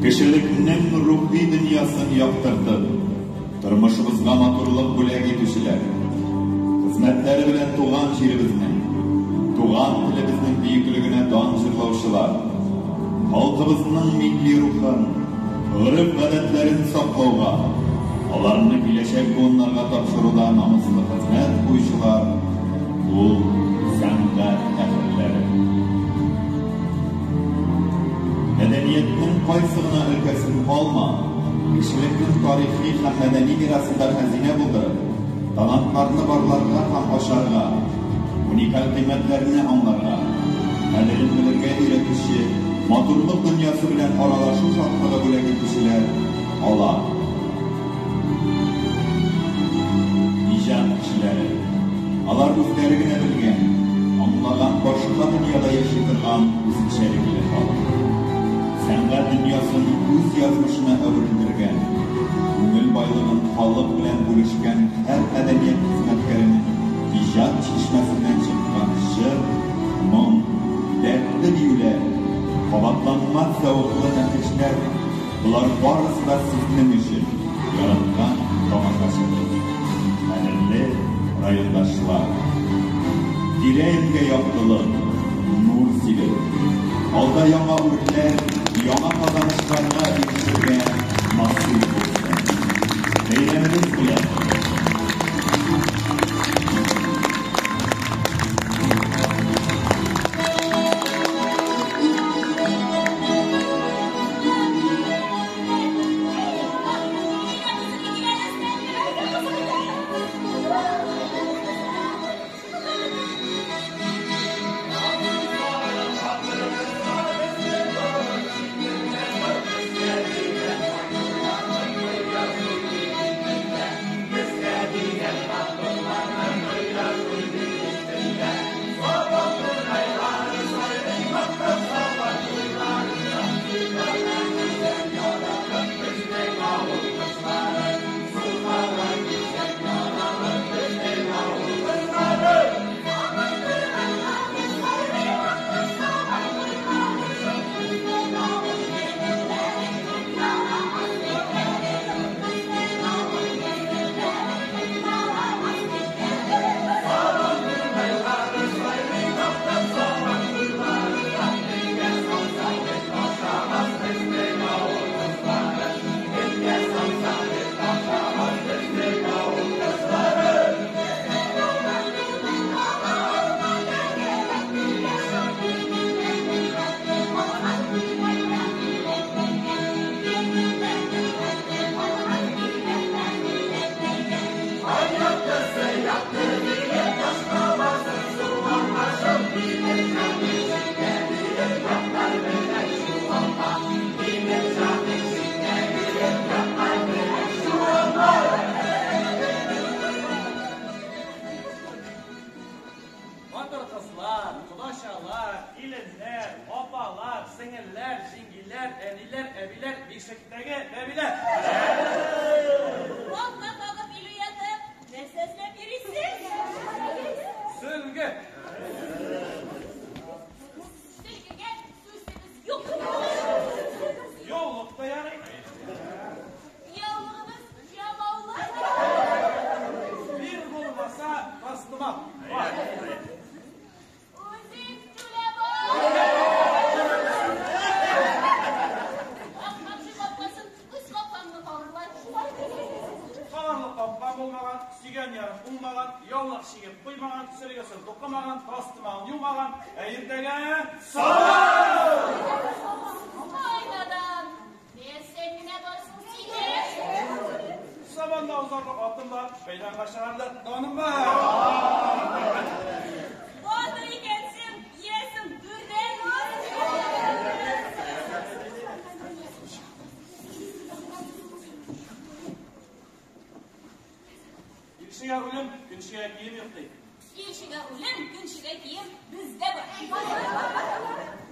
Кешелекнең рухи дөньясын яктыртып, тормышыбызга матурлык бүләк итүчеләр, хезмәтләре белән туган җиребезнең, туган телебезнең бөеклегенә дан җырлаучылар, халкыбызның милли рухын, гореф-гадәтләрен саклауга, аларны киләчәк буыннарга тапшыруда намуслы хезмәт куючылар, ул сәнгать әһелләре. Мәдәниятнең кайсы гына өлкәсен алма, кешелекнең тарихи һәм мәдәни мирасында хәзинә булдырып, талантларны барларга һәм ачарга, уникаль кыйммәтләрне аңларга, кадерен белергә өйрәтүче, матурлык дөньясы белән аралашу шатлыгы бүләк итүчеләр алар. Иҗат кешеләре. Алар үзләре генә белгән, аңлаган башка дөньяда яши торган үзенчәлекле халык. Сәнгать дөньясын үз язмышына әверелдергән, күңел байлыгын халык белән бүлешкән һәр мәдәният хезмәткәренең иҗат чишмәсеннән чыккан җыр, моң, дәртле биюләр, кабатланмас зәвыклы нәкышләр, болар барысы да сезнең өчен, яраткан тамашачыбыз, кадерле райондашлар. Тирә-юньгә яктылык, нур сибеп, алда яңа үрләр, яңа казанышларга ирешергә насыйп булсын. Бәйрәмебез белән! Матур кызлар, кодачалар, киленнәр, апалар, сеңелләр, җиңгиләр, әниләр, әбиләр, бишектәге бәбиләр. Балта тагып иле ятып, нәрсә эзләп йөрисез? Сөлге. Сөлгегә сүзебез юк. Яулык та ярый. Яулыгыбыз ямаулы. Бер булмаса, тастымал. Бар. Үзең түләп ал. Ахмакчы капкасын үз капкаңны кабарлар. Кабарлы капка булмаган, сөйгән ярым уңмаган, яулык чигеп куймаган, сөлгесен тукымаган, тастымалын юмаган, ә иртәгә сабан! Айнадан. Нәрсәң генә бар соң синең? Сабанда узарлык атым бар, мәйданга чыгарлык даным бар. Батыр икәнсең, иясең түрдән уз. Илчегә үлем, көнчегә кием юк ди. Илчегә үлем, көнчегә кием бездә бар.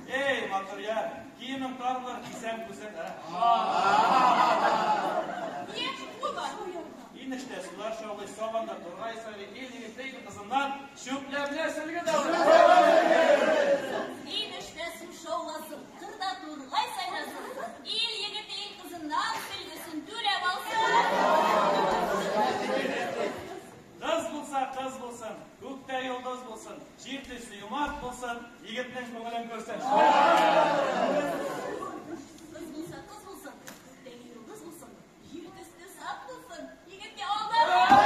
Эй, матур яр, киемең тар булыр, кисәм күзең. Еш уй бар. Инештә сулар шаулый, сабанда тургай сайрый, ил егете ил кызыннан чүпләмле сөлге даулый. Инештә су шауласын, кырда тургай сайрасын. Ил егете җир төсле юмарт булсын, егетнең күңелен күрсен. Кыз булса, кыз булсын, күктәге йолдыз булсын, җир төсле саф булсын, егеткә алданмасын.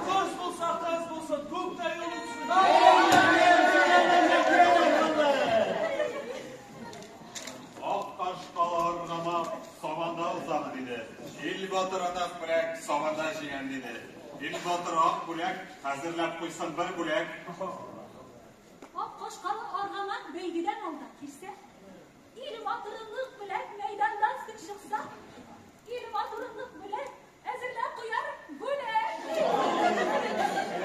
Кыз булса, кыз булсын, күктә йолдыз булсын. Ак кашкалы аргамак сабанда узам диде. Ил батыры нык бүләк сабанда җиңәм диде. Ил батыры ак бүләк хәзерләп куйсын бер бүләк. Ак кашкалы аргамак бәйгедән алда килсә, ил батыры нык бүләк мәйданнан соң чыкса, ил батыры нык бүләк әзерләп куяр бүләк.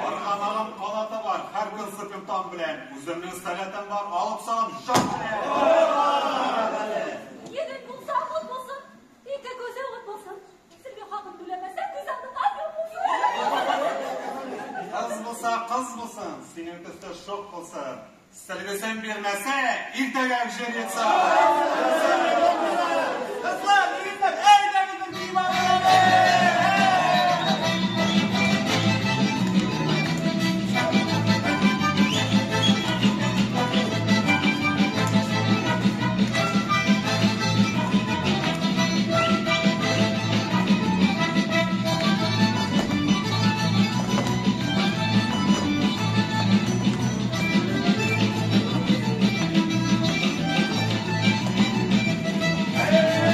Аргамагым канаты бар, һәр көн сыпым таң белән. Үземнең сәләтем бар, алып салам жан белән. Егет булса, ут булсын, ике күзе ут булсын. Сөлге хакын түләмәсә, күз алдында юк булсын. Кыз булса, кыз булсын, синең төсле шук булсын. Сөлгесен бирмәсә, иртәгә җир йотсын. Кызлар, егетләр, әйдәгез бер биеп алыйк. Hey!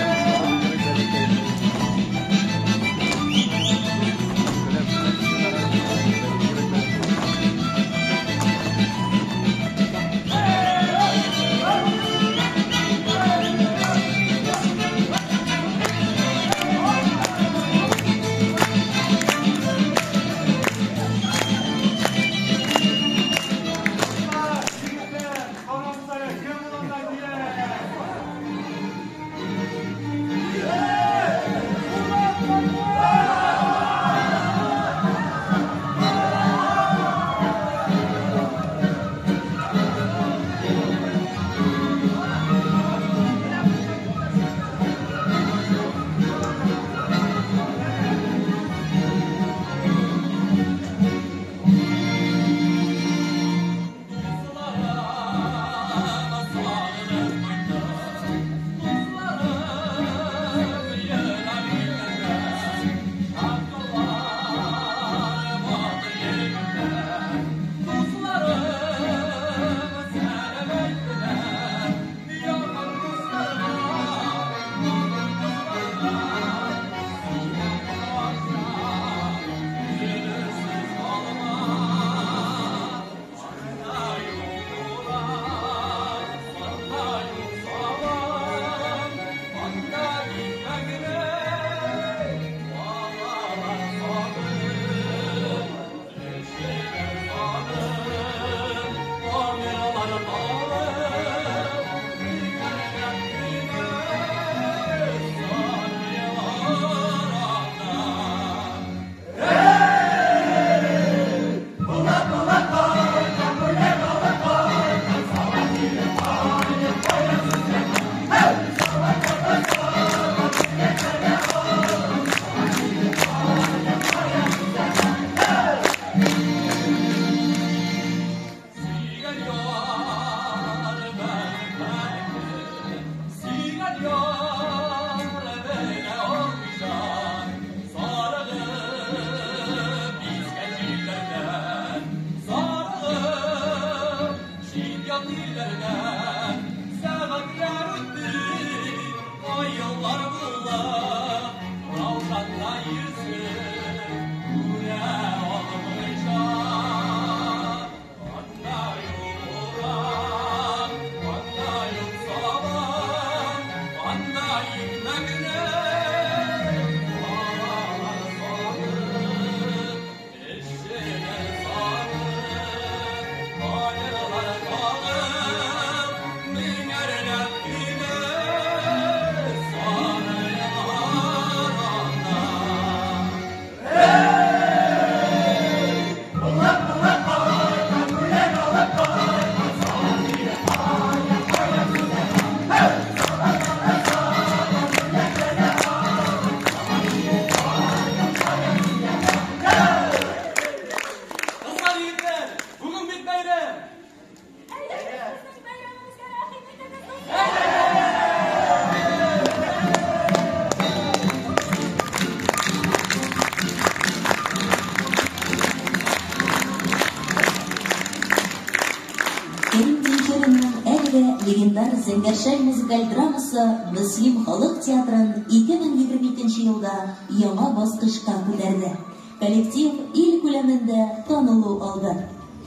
Легендар Зәңгәр шәл музыкаль драмасы Мөслим халык театрын 2022 елда яңа баскычка күтәрде. Коллектив ил күләмендә танылу алды.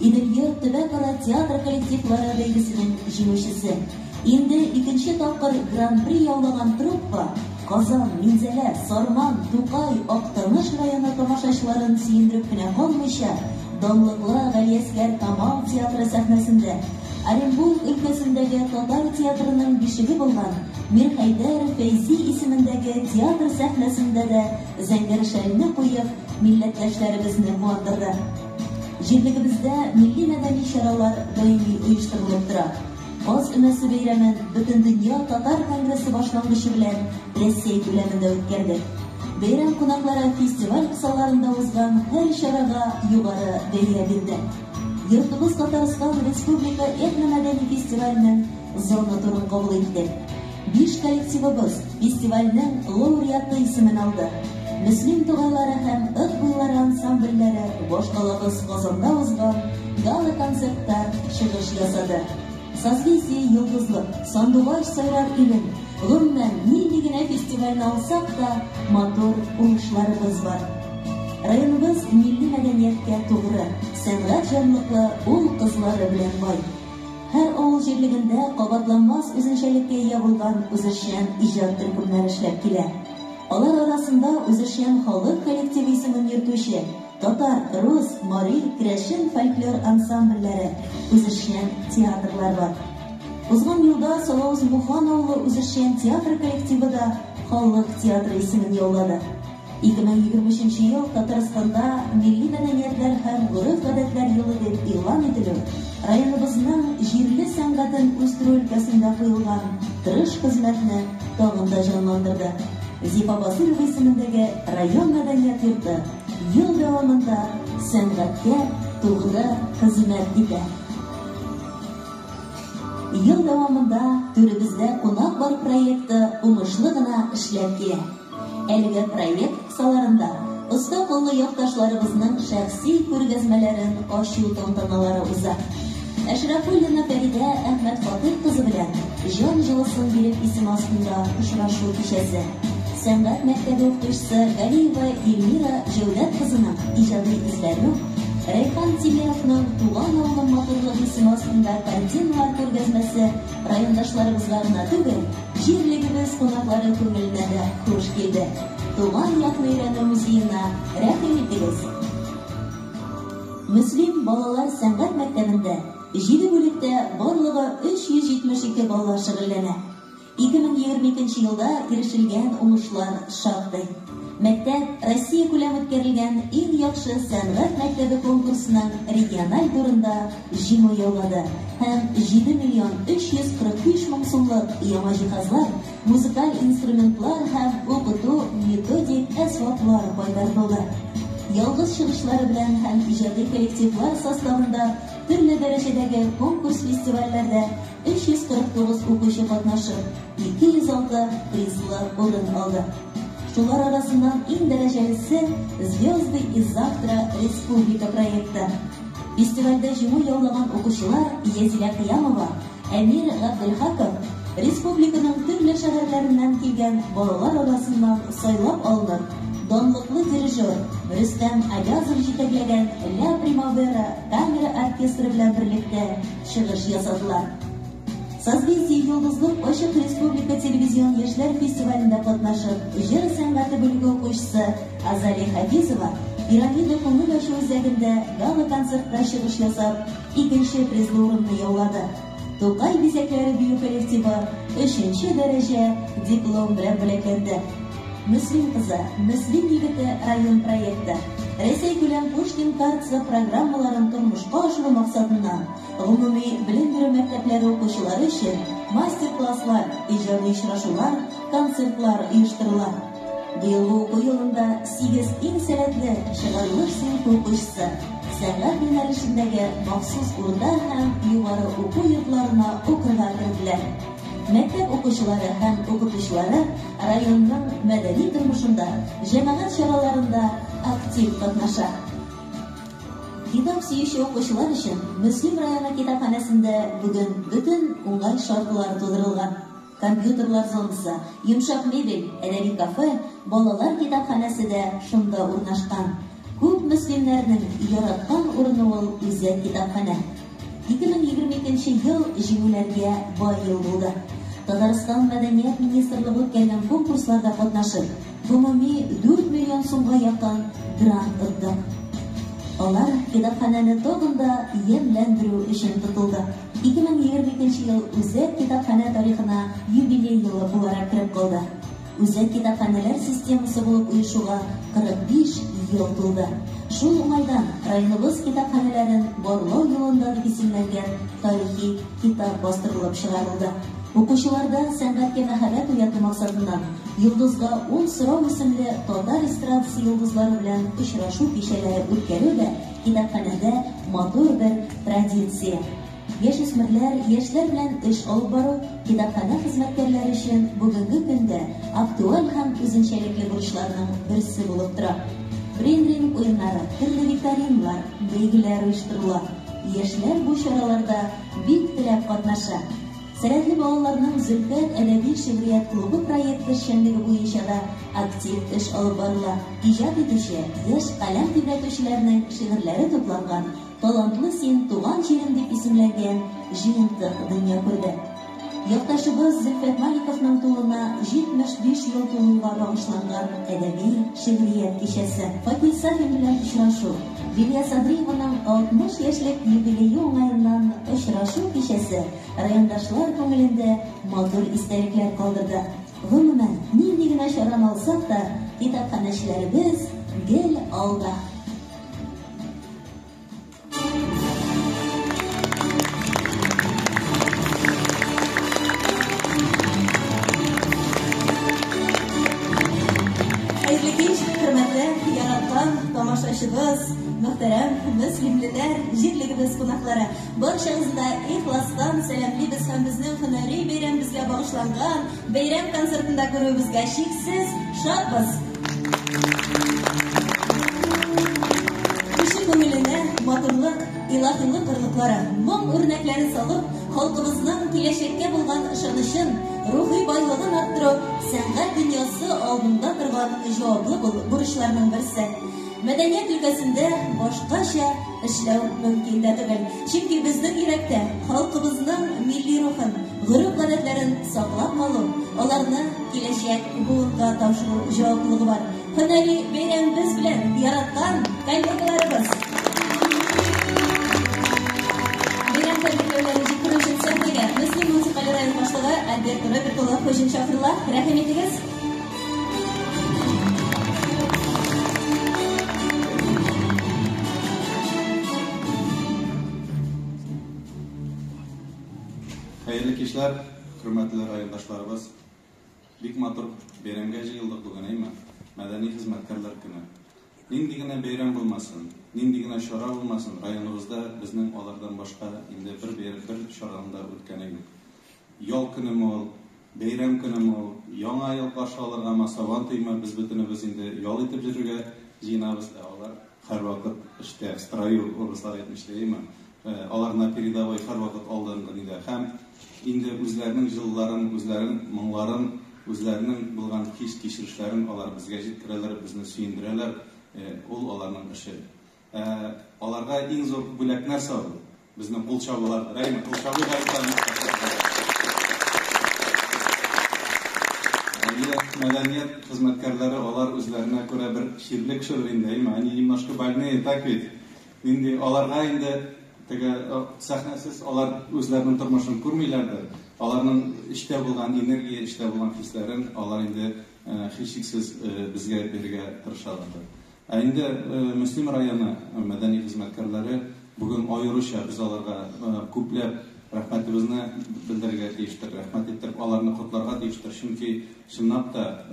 Идел-йорт төбәкара театр коллективлары бәйгесенең җиңүчесе. Инде икенче тапкыр Гран-при яулаган труппа Казан, Минзәлә, Сарман, Тукай, Актаныш районы тамашачыларын сөендереп кенә калмыйча, данлыклы Галиәсгар Камал театры сәхнәсендә, Оренбург өлкәсендәге татар театрының бишеге булган Мирхәйдәр Фәйзи исемендәге театр сәхнәсендә дә Зәңгәр шәлне куеп, милләттәшләребезне куандырды. Җирлегебездә милли-мәдәни чаралар даими оештырылып тора. Каз өмәсе бәйрәмен Бөтендөнья татар конгрессы башлангычы белән Рәсәй күләмендә үткәрдек. Бәйрәм кунаклары фестиваль кысаларында узган һәр чарага югары бәя бирде. Йортыбыз Татарстан республика этномәдәни фестиваленең зона турын кабул итте. Биш коллективыбыз фестивальнең лауреаты исемен алды. Мөслим тугайлары һәм Ык буйлары ансамбльләре башкалабыз Казанда узган гала-концертта чыгыш ясады. Созвездие Йолдызлык, Сандугач сайрар илем, гомумән, нинди генә фестивальне алсак та, матур уңышларыбыз бар. Районыбыз милли мәдәнияткә тугры, сәнгать җанлыклы ул-кызлары белән бай. Һәр авыл җирлегендә кабатланмас үзенчәлеккә ия булган үзешчән иҗат төркемнәре эшләп килә. Алар арасында үзешчән халык коллективы исемен йөртүче татар, рус, мари, керәшен фольклор ансамбльләре, үзешчән театрлар бар. Узган елда Салавыз Мухан авылы үзешчән театр коллективы да халык театры исемен яулады. 2023 ел Татарстанда милли мәдәниятләр һәм гореф-гадәтләр елы дип игълан ителү районыбызның җирле сәнгатен үстерү өлкәсендә куелган тырыш хезмәтне тагын да җанландырды. Зифа Басыйрова исемендәге район мәдәният йорты ел дәвамында сәнгатькә тугры хезмәт итә. Ел дәвамында Түребездә кунак бар проекты уңышлы гына эшләп килә. Әлеге проект кысаларында оста куллы якташларыбызның шәхси күргәзмәләрен ачу тантаналары уза. Әшрафуллина Фәридә Әхмәт Фатыйх кызы белән Җан җылысын биреп исеме астында очрашу кичәсе. Сәнгать мәктәбе укытучысы Галиева Эльмира Җәүдәт кызының иҗади эзләнү, Рәйхан Тимеровның Туган авылым матурлыгы исеме астында картиналар күргәзмәсе райондашларыбызга гына түгел, җирлегебез кунаклары күңеленә дә хуш килде. Туган якны өйрәнү музеена рәхим итегез! Мөслим балалар сәнгать мәктәбендә җиде бүлектә барлыгы 372 бала шөгыльләнә. 2022 елда ирешелгән уңышлар шактый. Мәктәп Россиякүләм үткәрелгән Иң яхшы сәнгать мәктәбе конкурсының региональ турында җиңү яулады һәм 7 миллион 345 мең сумлык яңа җиһазлар, музыкаль инструментлар һәм укыту-методик әсбаплар кайтартылды. Ялгыз чыгышлары белән һәм иҗади коллективлар составында төрле дәрәҗәдәге конкурс-фестивальләрдә 349 укучы катнашып, 206 призлы урын алды. Шулар арасыннан иң дәрәҗәлесе Звезды из завтра республика проекты. Фестивальдә җиңү яулаган укучылар Язилә Кыямова, Әмир Габделхаков республиканың төрле шәһәрләреннән килгән балалар арасыннан сайлап алынып, данлыклы дирижер Рөстәм Аязов җитәкләгән Ля Примавера камера оркестры белән берлектә чыгыш ясадылар. Созвездие Йолдызлык ачык республика телевизион яшьләр фестивалендә катнашып, җыр сәнгате бүлеге укучысы Азалия Хәфизова Пирамида күңел ачу үзәгендә гала-концертта чыгыш ясап, икенче призлы урынны яулады. Тукай бизәкләре бию коллективы өченче дәрәҗә диплом белән бүләкләнде. Мөслим кызы, Мөслим егете район проекты Рәсәйкүләм Пушкин картасы программаларын тормышка ашыру максатыннан Гомуми белем бирү мәктәпләре укучылары өчен мастер-класслар, иҗади очрашулар, концертлар оештырыла. Быелгы уку елында сигез иң сәләтле чыгарылыш сыйныфы укучысы сәнгать юнәлешендәге махсус урта һәм югары уку йортларына укырга керделәр. Мәктәп укучылары һәм укытучылары районның мәдәни тормышында, җәмәгать чараларында актив катнаша. Китап сөюче укучылар өчен Мөслим районы китапханәсендә бүген бөтен уңай шартлар тудырылган. Компьютерлар зонасы, йомшак мебель, әдәби кафе, балалар китапханәсе дә шунда урнашкан. Күп мөслимнәрнең яраткан урыны ул үзәк китапханә. 2022 ел җиңүләргә бай ел булды. Татарстан Мәдәният министрлыгы үткәргән конкурсларда катнашып, гомуми 4 миллион сумга якын грант оттык. Алар китапханәне тагын да ямьләндерү өчен тотылды. 2022 ел үзәк китапханә тарихына юбилей елы буларак кереп калды. Үзәк китапханәләр системасы булып оешуга 45 ел тулды. Шул уңайдан районыбыз китапханәләрен барлау юлында дип исемләнгән тарихи китап бастырылып чыгарылды. Укучыларда сәнгатькә мәхәббәт уяту максатыннан Йолдызга 10 сорау исемле татар эстрадасы йолдызлары белән очрашу кичәләре үткәрү дә китапханәдә матур бер традиция. Яшүсмерләр, яшьләр белән эш алып бару китапханә хезмәткәрләре өчен бүгенге көндә актуаль һәм үзенчәлекле бурычларның берсе булып тора. Брейн-ринг уеннары, төрле викториналар, бәйгеләр оештырыла. Яшьләр бу чараларда бик теләп катнаша. Сәләтле балаларның Зөлфәт әдәби шигърият клубы проекты эшчәнлеге буенча да актив эш алып барыла. Иҗат итүче, яшь каләм тибрәтүчеләрнең шигырьләре тупланган Талантлы син, туган җирем дип исемләнгән җыентык дөнья күрде. Якташыбыз Зөлфәт Маликовның тууына 75 ел тулуга багышланган әдәби шигърият кичәсе, Факил Сафин белән очрашу, Лилия Садриеваның 60 яшьлек юбилее уңаеннан очрашу кичәсе райондашлар күңелендә матур истәлекләр калдырды. Гомумән, нинди генә чараны алсак та, китапханәчеләребез гел алда. Хәерле кич, хөрмәтле, яраткан тамашачыбыз, мөхтәрәм мөслимлеләр, җирлегебез кунаклары. Барчагызны да ихластан сәламлибез һәм безнең һөнәри бәйрәмебезгә багышланган бәйрәм концертында күрүебезгә чиксез шатбыз. Кеше күңеленә матурлык, илаһилык орлыклары, моң үрнәкләре салып, халкыбызның киләчәккә булган ышанычын, рухи байлыгын арттыру сәнгать дөньясы алдында торган җаваплы бурычларның берсе. Мәдәният өлкәсендә башкача эшләү мөмкин дә түгел. Чөнки безнең йөрәктә халкыбызның милли рухын, гореф-гадәтләрен саклап калу, аларны киләчәк буынга тапшыру җаваплылыгы бар. Һөнәри бәйрәмебез белән, яраткан коллегаларыбыз! Бәйрәм тәбрикләүләрен җиткерү өчен сәхнәгә Мөслим муниципаль район башлыгы Альберт Роберт улы Хуҗин чакырыла. Рәхим итегез! Хәерле кичләр, хөрмәтле райондашларыбыз. Бик матур бәйрәмгә җыелдык бүген, әйме? Мәдәни хезмәткәрләр көне. Нинди генә бәйрәм булмасын, нинди генә чара булмасын, районыбызда безнең алардан башка инде бер бер чараның да үткәне юк. Ял көнеме ул, бәйрәм көнеме ул, Яңа ел каршы алыргамы, Сабантуймы, без бөтенебез инде ял итеп йөрергә җыенабыз, ә алар һәрвакыт эштә, в строю, урыслар әйтмешли, әйеме? Алар на передовой, һәрвакыт алдынгы нидә. Һәм инде үзләренең җылыларын, үзләренең моңларын, үзләренең булган хис-кичерешләрен алар безгә җиткерәләр, безне сөендерәләр. Ул аларның эше. Ә аларга иң зур бүләк нәрсә ул? Безнең кул чабулардыр, әйме? Кул чабу Әйе, мәдәният хезмәткәрләре алар үзләренә күрә бер чирле кешеләр инде, әйме? Они немножко больные, так ведь? Инде аларга инде теге сәхнәсез алар үзләренең тормышын күрмиләрдер. Аларның эчтә булган энергия, эчтә булган хисләрен алар инде һичшиксез безгә бирергә тырышалардыр. Ә инде Мөслим районы мәдәни хезмәткәрләре бүген аеруча без аларга күпләп рәхмәтебезне белдерергә тиештер, рәхмәт иттереп аларны котларга тиештер, чөнки чынлап та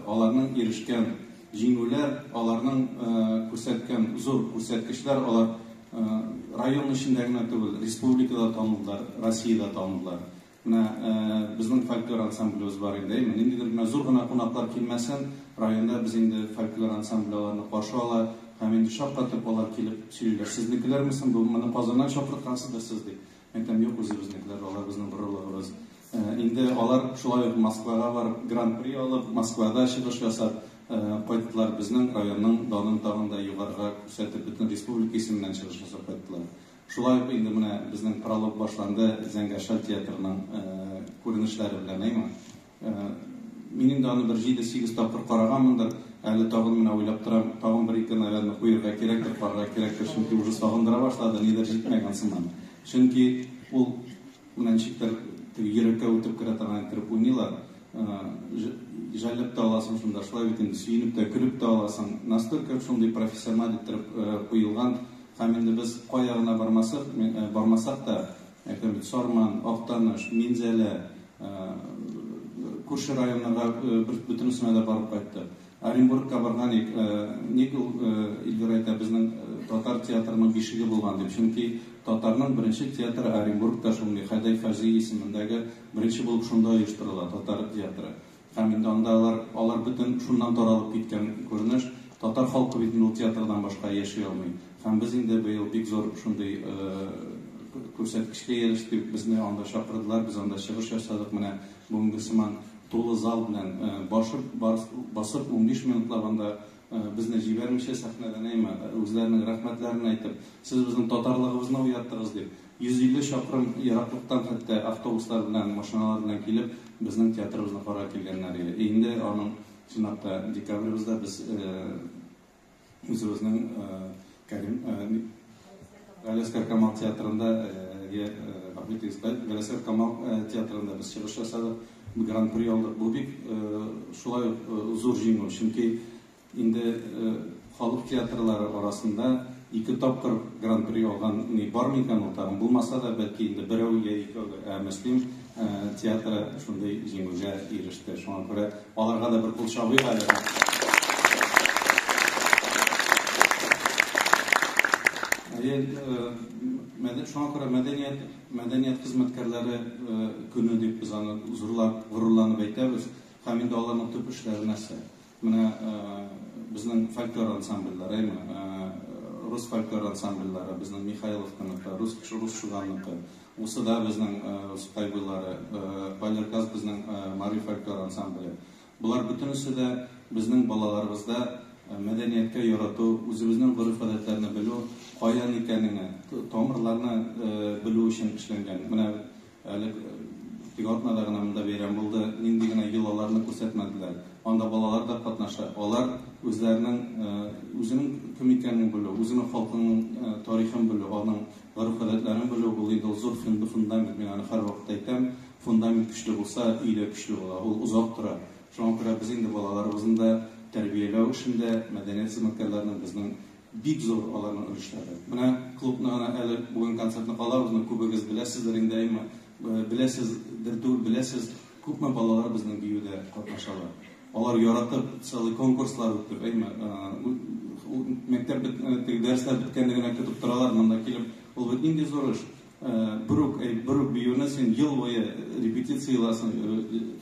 аларның ирешкән җиңүләр, аларның күрсәткән зур күрсәткечләр, алар район эчендә генә түгел, республикада танылдылар, Россиядә танылдылар. Менә безнең фольклор ансамблебез бар инде, әйме? Ниндидер менә зур гына кунаклар килмәсен, районда без инде фольклор ансамбле аларны каршы ала Һәм инде шаккатып алар килеп сөйлиләр. Сезнекеләрме соң бу? Моны Казаннан чакырткансыздыр сез дип. Әйтәм, юк, үзебезнекеләр, алар безнең горурлыгыбыз. Инде алар шулай ук Москвага барып, гран-при алып, Москвада чыгыш ясап кайттылар. Безнең районның данын тагын да югарыга күрсәтеп, бөтен республика исеменнән чыгыш ясап кайттылар. Шулай ук инде менә безнең пролог башланды Зәңгәр шәл театрының күренешләре белән, әйме? Мин инде аны бер 7-8 тапкыр караганмындыр. Әле тагын менә уйлап торам, тагын бер-ике, наверное, куерга кирәктер, карарга кирәктер, чөнки уже сагындыра башлады, нидер җитмәгән сыман. Чөнки ул менә ничектер теге йөрәккә үтеп керә торган иттереп уйныйлар. Жәлләп тә аласың шунда, шулай бит инде, сөенеп тә, көлеп тә аласың. Настолько шундый профессиональ иттереп куелган. Һәм инде без кая гына бармасак, бармасак та, әйтәм бит, Сарман, Актаныш, Минзәлә, күрше районнарга бөтенесенә дә барып кайттык. Оренбургка барган идек. Ник ул Эльвира әйтә, безнең татар театрының бишеге булган дип. Чөнки татарның беренче театры Оренбургта шул Михәдәй Фәйзи исемендәге беренче булып шунда оештырыла татар театры. Һәм инде анда алар, алар бөтен шуннан таралып киткән күренеш. Татар халкы бит инде ул театрдан башка яши алмый. Һәм без инде быел бик зур шундый күрсәткечкә ирештек. Безне анда чакырдылар, без анда чыгыш ясадык. Менә бүгенге сыман тулы зал белән башып, басып 15 минутлап анда безне җибәрмичә сәхнәдән, әйме, үзләренең рәхмәтләрен әйтеп, сез безнең татарлыгыбызны уяттыгыз дип, 150 чакрым ераклыктан хәтта автобуслар белән, машиналар белән килеп, безнең театрыбызны карарга килгәннәр иде. Инде аның чынлап та декабребездә без үзебезнең Кәрим Галиәсгар Камал театрында, Галиәсгар Камал театрында без чыгыш ясадык, гран-при алдык. Бу бик шулай ук зур җиңү, чөнки инде халык театрлары арасында ике тапкыр гран-при алган ни бар микән ул тагын? Булмаса да, бәлки инде берәү я икәүдер. Ә Мөслим театры шундый җиңүгә иреште. Шуңа күрә аларга да бер кул чабыйк әле. Шуңа күрә мәдәният, мәдәният хезмәткәрләре көне дип без аны зурлап, горурланып әйтәбез. Һәм инде аларның төп эшләре нәрсә? Менә безнең фольклор ансамбльләре, әйме, рус фольклор ансамбльләре, безнең Михайловканыкы, рус рус Шуганныкы, Усыда безнең Сукай буйлары, Балерказ безнең Мари фольклор ансамбле. Болар бөтенесе дә безнең балаларыбызда мәдәнияткә ярату, үзебезнең гореф-гадәтләрне белү, каян икәнеңне, тамырларны белү өчен эшләнгән. Менә әле теге атнада гына монда бәйрәм булды, нинди генә йолаларны күрсәтмәделәр. Анда балалар да катнаша. Алар үзләренең үзенең кем икәнен белү, үзенең халкының тарихын белү, аның гореф-гадәтләрен белү, ул инде ул зур фундамент. Мин аны һәрвакыт әйтәм, фундамент көчле булса, өй дә көчле була, ул озак тора. Шуңа күрә без инде балаларыбызны да тәрбияләү эшендә мәдәният хезмәткәрләренең безнең бик зур аларның өлешләре. Менә клубны гына әле бүген концертны калабыз, но күбегез беләсездер инде, әйме, беләсездер түгел, беләсез, күпме балалар безнең биюдә катнашалар. Алар яратып, целый конкурслар үтеп, әйме, мәктәп теге дәресләр беткәнне генә көтеп торалар, монда килеп, ул бит нинди зур эш. Бер үк, бер үк биюне син ел буе репетиция еласың,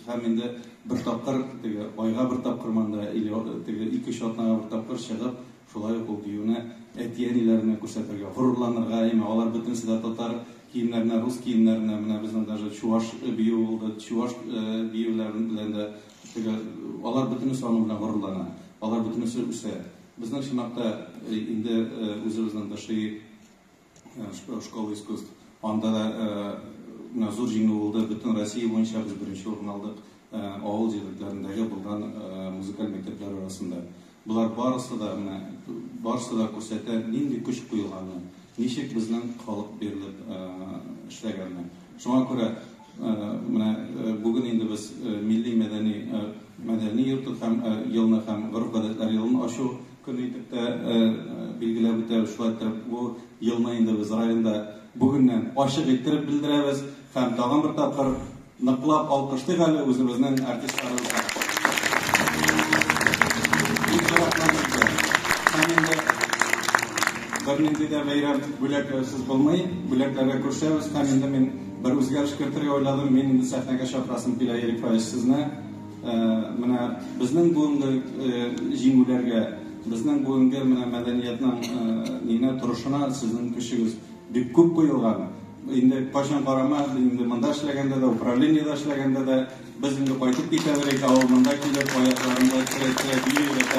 һәм инде бер тапкыр теге айга бер тапкыр монда или теге ике-өч атнага бер тапкыр чыгып, шулай ук ул биюне әти-әниләренә күрсәтергә, горурланырга, әйме, алар бөтенесе дә татар киемнәренә, рус киемнәренә, менә безнең даже чуваш бию булды, чуваш биюләрен белән дә теге алар бөтенесе аның белән горурлана, алар бөтенесе үсә. Безнең чынлап та инде үзебезнең ДШИ школа искусств, анда да менә зур җиңү булды, бөтен Россия буенча без беренче урын алдык авыл җирлекләрендәге булган музыкаль мәктәпләр арасында. Болар барысы да менә барысы да күрсәтә нинди көч куелганны, ничек безнең халык бирелеп эшләгәнне. Шуңа күрә менә бүген инде без милли мәдәни мәдәни йорты һәм елны һәм гореф-гадәтләр елын ачу көне итеп тә билгеләп үтәбез. Шулай итеп бу елны инде без районда бүгеннән ачык иттереп белдерәбез һәм тагын бер тапкыр ныклап алкышлыйк әле үзебезнең артистларыбызны. Бик зур рәхмәт сезгә. Һәм инде бернинди дә бәйрәм бүләкләрсез булмый. Бүләкләргә күршәбез. Һәм инде мин бер үзгәреш кертергә уйладым. Мин инде сәхнәгә чакырасым килә, Ирек Фаиз, сезне. Менә безнең бүгенге җиңүләргә Безнең бүгенге менә мәдәниятнең нигә торышына сезнең көчегез бик күп куелган. Инде кайчан карама, инде монда эшләгәндә дә, управлениедә эшләгәндә дә, без инде кайтып китә берик, ә ул монда килеп, аякларында терәп-терәп бии өйрәтә.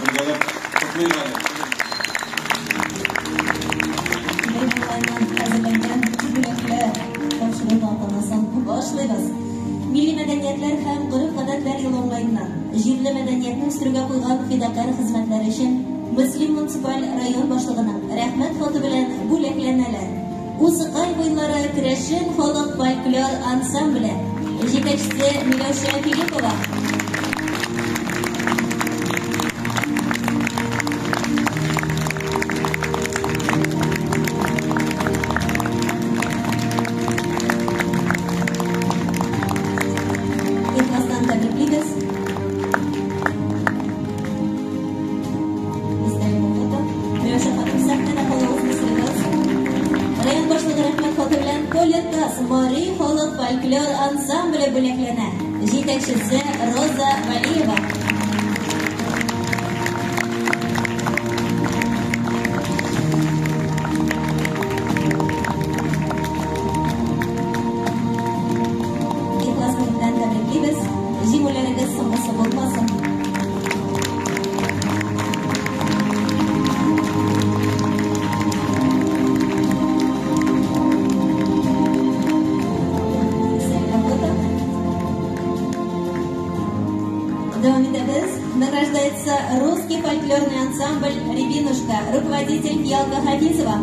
Бергәләп котлыйк әле. Бәйрәм уңаеннан әзерләнгән бүләкләр тапшыру тантанасын башлыйбыз. Милли мәдәниятләр һәм гореф-гадәтләр елы уңаеннан җирле мәдәниятне үстерүгә куйган фидакарь хезмәтләре өчен Мөслим муниципаль район башлыгының рәхмәт хаты белән бүләкләнәләр. Усыкай буйлары керәшен халык фольклор ансамбле, җитәкчесе Миләүшә Филиппова. Ихластан тәбриклибез. Истәлекле фото. Миләүшә ханым, сәхнәдә калыгыз, сорыйбыз. Район башлыгы рәхмәт хаты белән Колетас Мари халык фольклор ансамбле бүләкләнә. Җитәкчесе Роза Валиева. Ихлас күңелдән тәбриклибез. Җиңүләрегез соңгысы булмасын. Истәлекле фото. Дәвам итәбез. Награждается русский фольклорный ансамбль «Рябинушка», руководитель Фиалка Хафизова.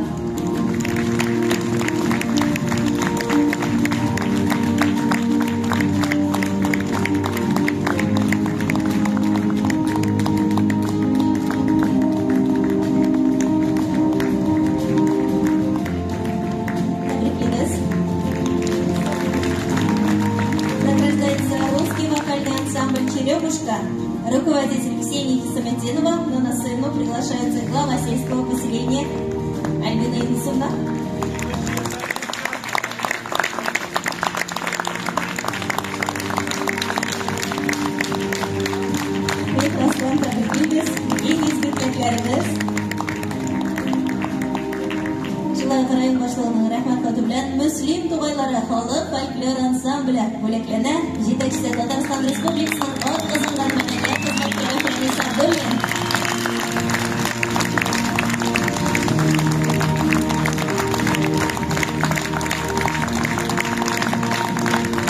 Тәбриклибез. Награждается русский вокальный ансамбль «Черемушка», руководитель Ксения Хисаметдинова, но на сцену приглашается глава сельского поселения Альбина Юнусовна. Ихластан тәбриклибез. Иң изге теләкләребез. Шулай ук район башлыгының рәхмәт хаты белән Мөслим тугайлары халык фольклор ансамбле бүләкләнә. Җитәкчесе Татарстан Республикасының атказанган мәдәният хезмәткәре Фәнис Абдуллин.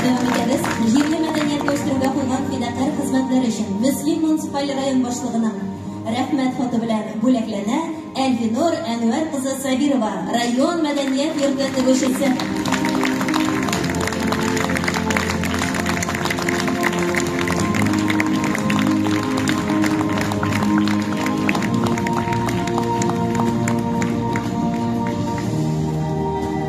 Дәвам итәбез. Җирле мәдәниятне үстерүгә куйган фидакарь хезмәтләр өчен Мөслим муниципаль район башлыгының рәхмәт хаты белән бүләкләнә Әлфинур Әнвәр кызы Сабирова, район мәдәният йорты тегүчесе.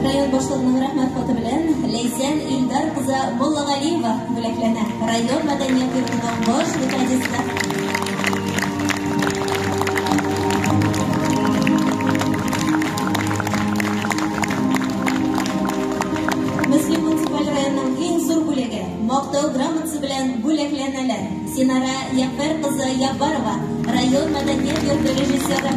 Район башлыгының рәхмәт хаты белән Ләйсән Илдар кызы Муллагалиева бүләкләнә. Район мәдәният йортының баш методисты. Мөслим муниципаль районының иң зур бүләге Мактау грамотасы белән бүләкләнәләр. Синара Яфәр кызы Яббарова, район мәдәният йорты режиссеры.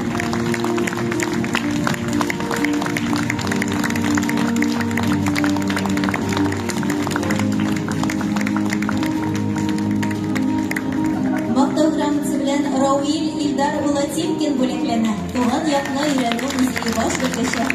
Мактау грамотасы белән Рауил Илдар улы Тимкин бүләкләнә. Туган якны өйрәнү музее баш белгече.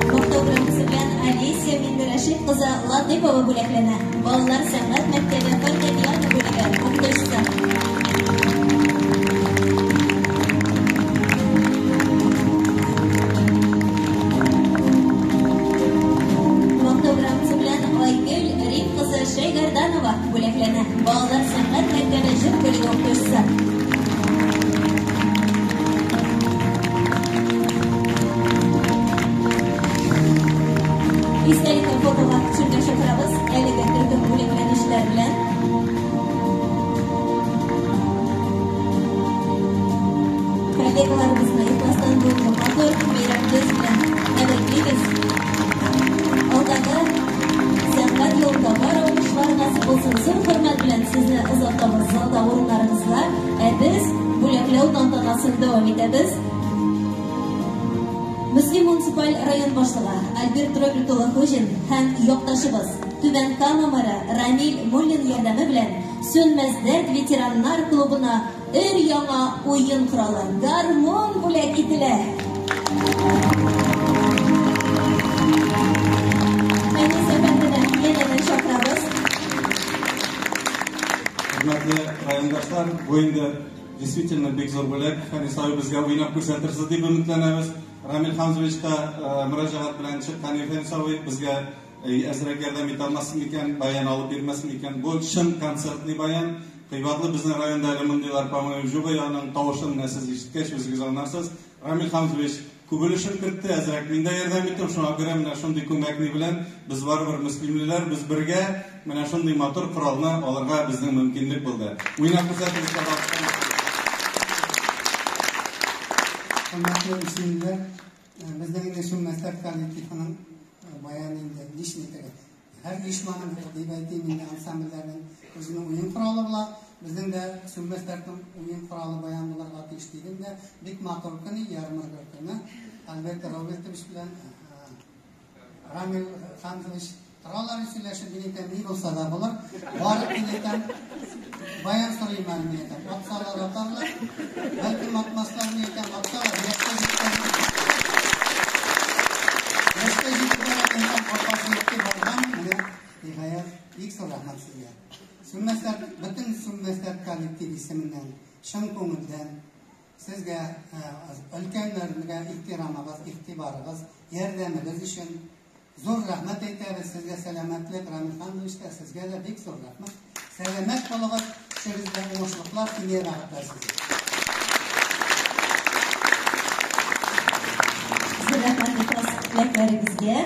Мактау грамотасы белән Олеся Миндерәшит кызы Латыпова бүләкләнә. Балалар сәнгать мәктәбе фортепиано бүлеге укытучысы. Мактау грамотасы белән Айгөл Рим кызы Шәйгәрданова бүләкләнә. Балалар сәнгать мәктәбе җыр бүлеге укытучысы. Истәлекле фотога төшергә чакырабыз әлеге төркем бүләкләнүчеләр белән. Коллегаларыбызны ихластан бүгенге матур матур бәйрәмебез белән тәбриклибез. Алдагы сәнгать юлында бары уңышлар насыйп булсын. Зур хөрмәт белән сезне озатабыз залда урыннарыгызга. Ә без бүләкләү тантанасын дәвам итәбез. Мөслим муниципаль район башлыгы Альберт Роберт улы Хуҗин һәм якташыбыз Түбән Кама мэры Рамил Муллин ярдәме белән Сүнмәс дәрт ветераннар клубына өр-яңа уен коралы гармун бүләк ителә. Фәнис әфәндене янәдән чакырабыз. Хөрмәтле райондашлар, бу инде действительно бик зур бүләк. Фәнис абый безгә уйнап күрсәтерсез дип өметләнәбез. Рамил Хамзович та мөрәҗәгать белән чыккан Фәнис абый безгә әзрәк ярдәм итә алмас микән, баян алып бирмәс микән? Бу чын концертный баян. Кыйбатлы безнең районда әле мондыйлар, по-моему, юк, аның тавышын менә сез ишеткәч үзегез аңларсыз. Рамил Хамзович күп өлешен кертте, әзрәк мин дә ярдәм иттем. Шуңа күрә менә шундый күмәкни белән без барыбер мөслимлеләр, без бергә менә шундый матур коралны алырга безнең мөмкинлек булды. Уйнап күрсәтегез, пожалуйста. Хөрмәтле мөслимлеләр, безнең инде Сүнмәс дәрт коллективының баян инде ничек әйтергә? Һәр оешманың, дип әйтим инде, ансамбльләрнең үзенең уен коралы була. Безнең дә Сүнмәс дәртнең уен коралы баян булырга тиеш дидем дә, бик матур көне, ярмарка көне Альберт Робертович белән Рамил Хамзович торалар сөйләшеп, мин әйтәм, ни булса да булыр. Барып мин әйтәм, баян сорыйм әле, мин әйтәм. Атсалар атарлар, бәлкем атмаслар, мин әйтәм, атсалар, яшькә җиткән. Яшькә җитеп барган инсан апасы юк дип барган, менә ниһаять, бик зур рәхмәт сезгә. Сүнмәс дәрт, бөтен Сүнмәс дәрт коллектив исеменнән, чын күңелдән сезгә, өлкәннәргә ихтирамыгыз, игътибарыгыз, ярдәмегез өчен зур рәхмәт әйтәбез. Сезгә сәламәтлек, Рамил Хамзович та, сезгә дә бик зур рәхмәт. Сәламәт булыгыз, эшегездә уңышлыклар, имин бәхетләр сезгә. Зур рәхмәт ихлас теләкләрегезгә.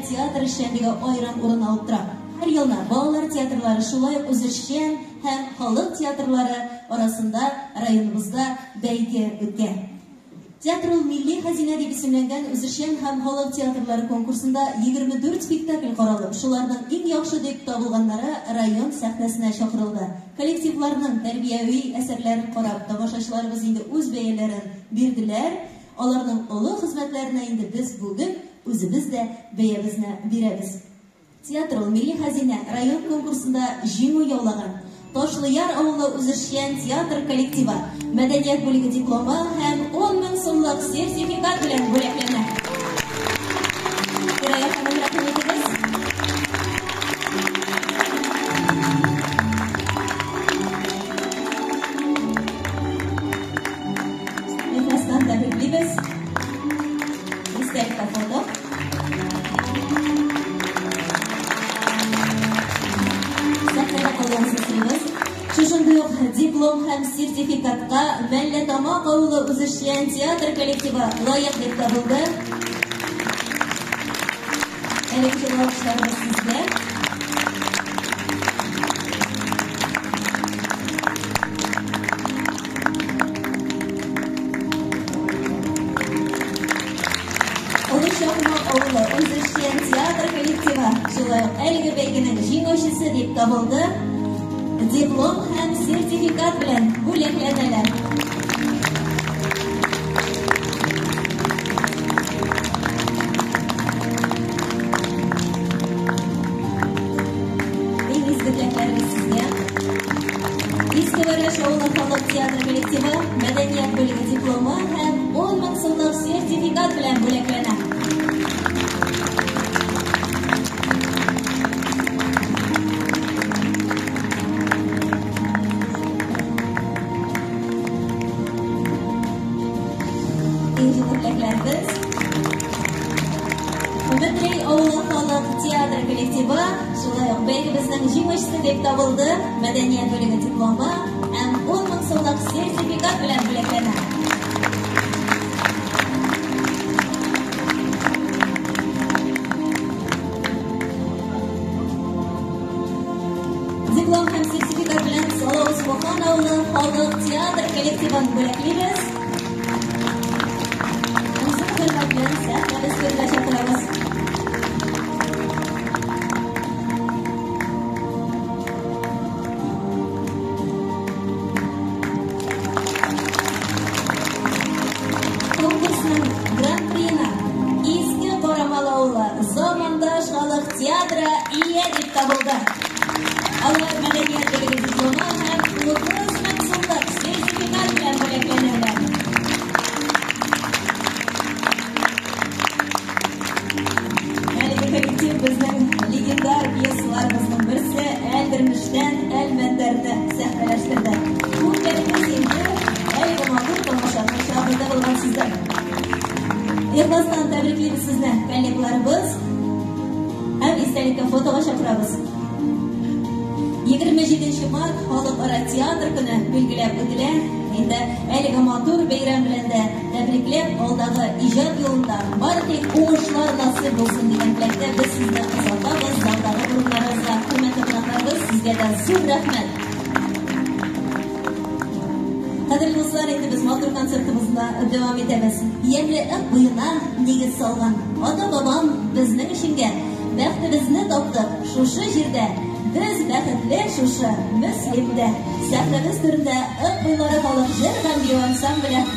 Театр эшчәнлеге аерым урын алып тора. Һәр елны балалар театрлары шулай ук үзешчән һәм халык театрлары арасында районыбызда бәйге үткән. Театр ул милли хәзинә дип исемләнгән үзешчән һәм халык театрлары конкурсында 24 спектакль каралып, шуларның иң яхшы дип табылганнары район сәхнәсенә чакырылды. Коллективларның тәрбияви әсәрләрен карап, тамашачыларыбыз инде үз бәяләрен бирделәр. Аларның олы хезмәтләренә инде без бүген үзебез дә бәябезне бирәбез. Театр ул милли хәзинә район конкурсында җиңү яулаган Ташлыяр авылы үзешчән театр коллективы мәдәният бүлеге дипломы һәм 10 000 сумлык сертификат белән бүләкләнә. Фирая ханым, рәхим итегез. Ихластан тәбриклибез. Истәлеккә фото. Сәхнәдә калуыгызны сорыйбыз. Шушындый ук диплом һәм сертификатка Мәлләтамак авылы үзешчән театр коллективы лаек дип табылды. Әлеге җылы алкышларыбыз сезгә. Олы Чакмак авылы үзешчән театр коллективы шулай ук әлеге бәйгенең җиңүчесе дип табылды. Диплом һәм сертификат белән бүләкләнәләр. Иң изге теләкләребез сезгә. Иске Вәрәш авылы халык театры коллективы мәдәният бүлеге дипломы һәм 10 мең сумлык сертификат белән бүләкләнә. Иң җылы бүләкләребез. Мөдрей авылы халык театры коллективы шулай ук бәйгебезнең җиңүчесе дип табылды. Мәдәният бүлеге дипломы һәм 10 мең сумлык сертификат белән бүләкләнә. Диплом һәм сертификат белән Салавыч Бухан авылы халык театр коллективын бүләклибез. Һәм зур хөрмәт белән сәхнәбез түренә чакырабыз. Конкурсның гран-приена Иске Карамал авылы Замандаш халык театры ия дип табылды. Алар мәдәният бүлеге дипломы һәм 30 мең сумлык сертификат белән бүләкләнәләр. Әлеге коллектив безнең легендар пьесаларыбызның берсе Әлдермештән Әлмәндәрне сәхнәләштерде. Күпләрегез инде әлеге матур тамашаның шаһиты булгансыздыр. Ихластан тәбриклибез сезне, коллегаларыбыз, һәм истәлеккә фотога чакырабыз. 27 март Халыкара театр көне билгеләп үтелә. Инде әлеге матур бәйрәм белән дә тәбрикләп, алдагы иҗат юлында бары тик уңышлар насыйп булсын дигән теләктә без сезне озатабыз. Залдагы урыннарыгызга, хөрмәтле кунакларыбыз, сезгә дә зур рәхмәт. Кадерле дуслар, инде без матур концертыбызны дәвам итәбез. Ямьле Ык буена нигез салган ата-бабам безнең өченгә бәхетебезне таптык шушы җирдә. Без бәхетле шушы Мөслимдә. Сәхнәбез түрендә Ык буйлары халык җыр һәм бию ансамбле.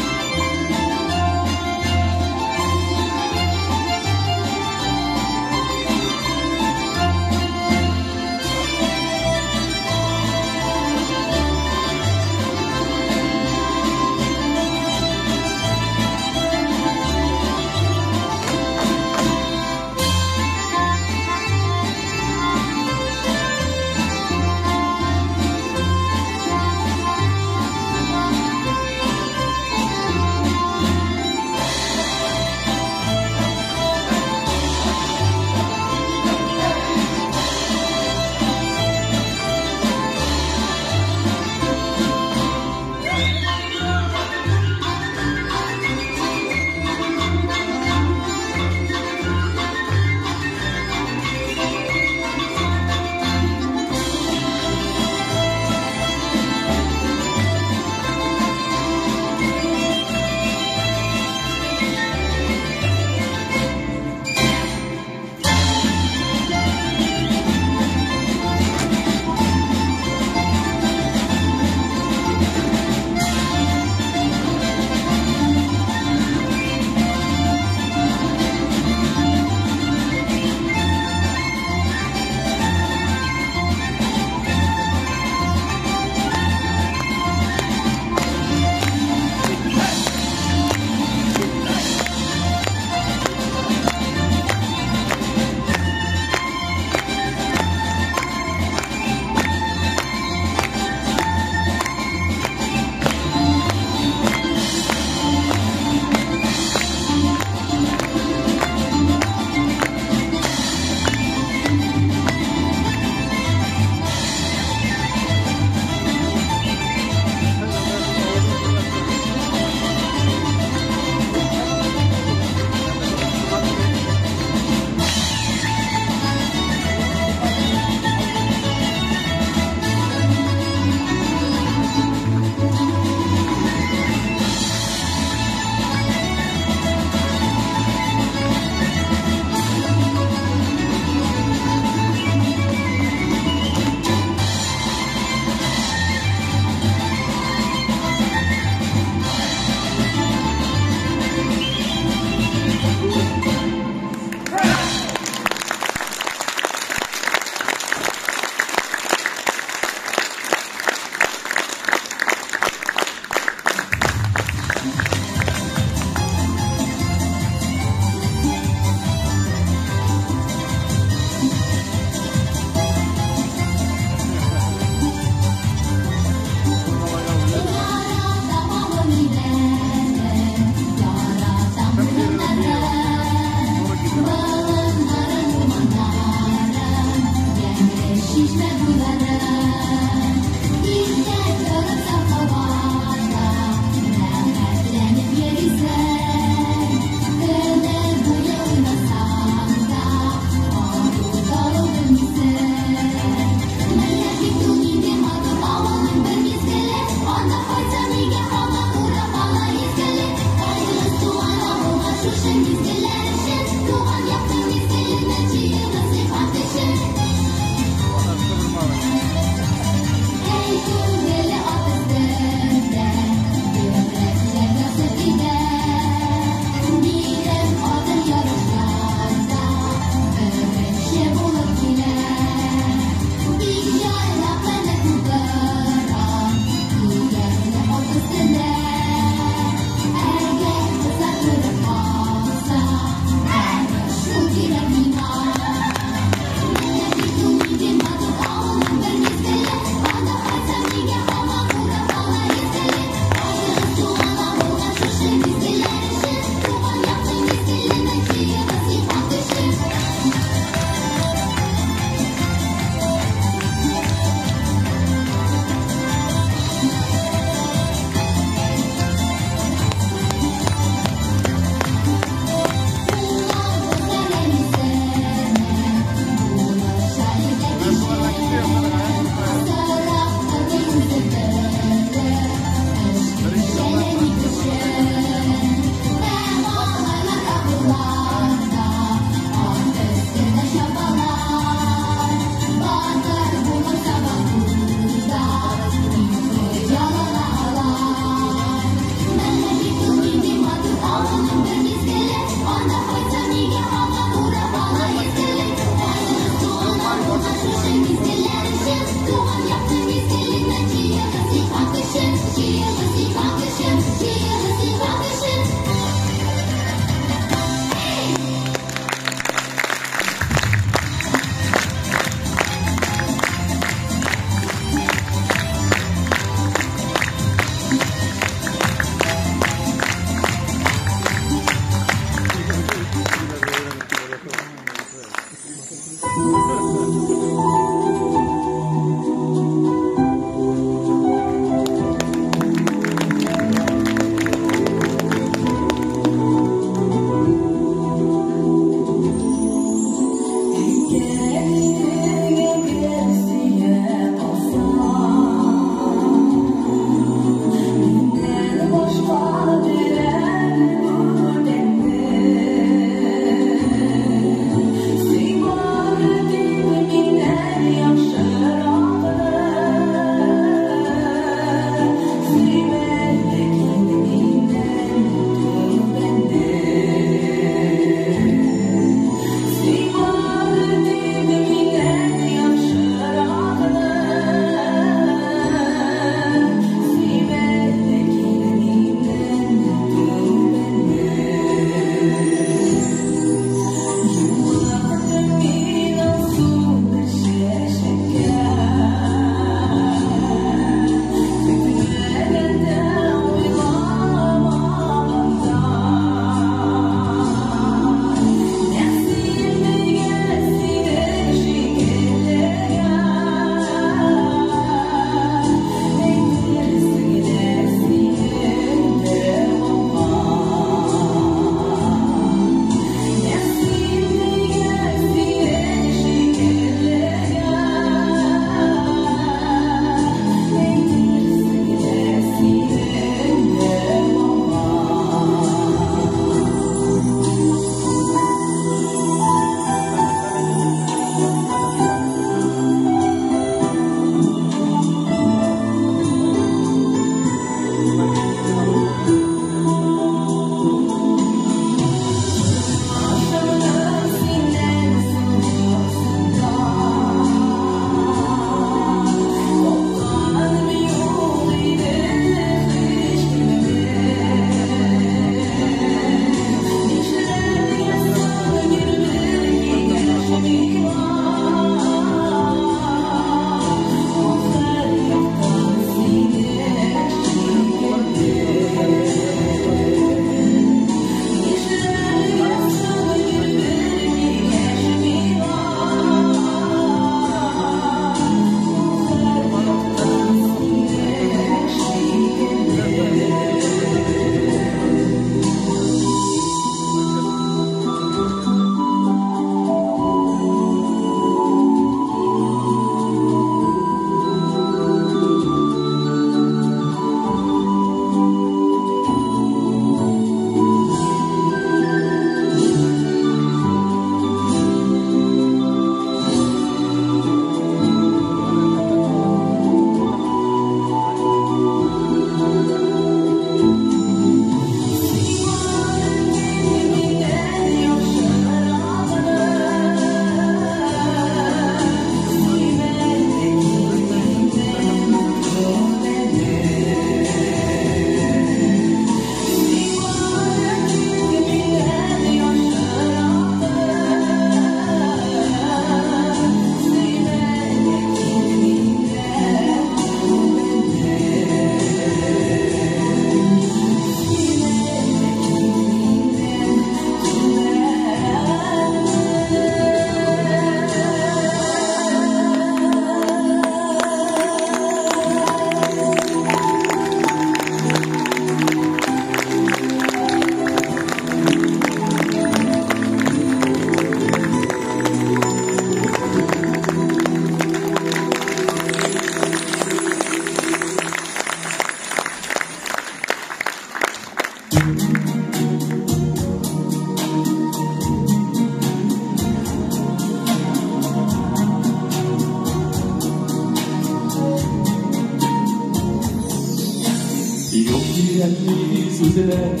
Кирәкми сүзләр,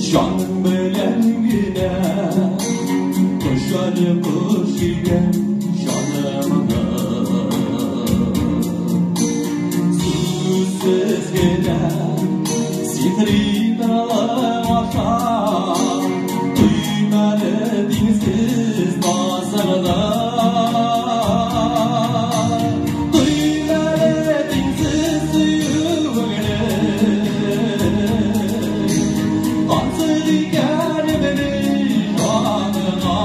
җаның белән генә Кошары кош килгән җанымны. Сүзсез генә сихри тынлык аша Төймәле диңгезсез назыңны. Төймәле диңгезсез сөюеңне. Тансык икән минем җаныңа.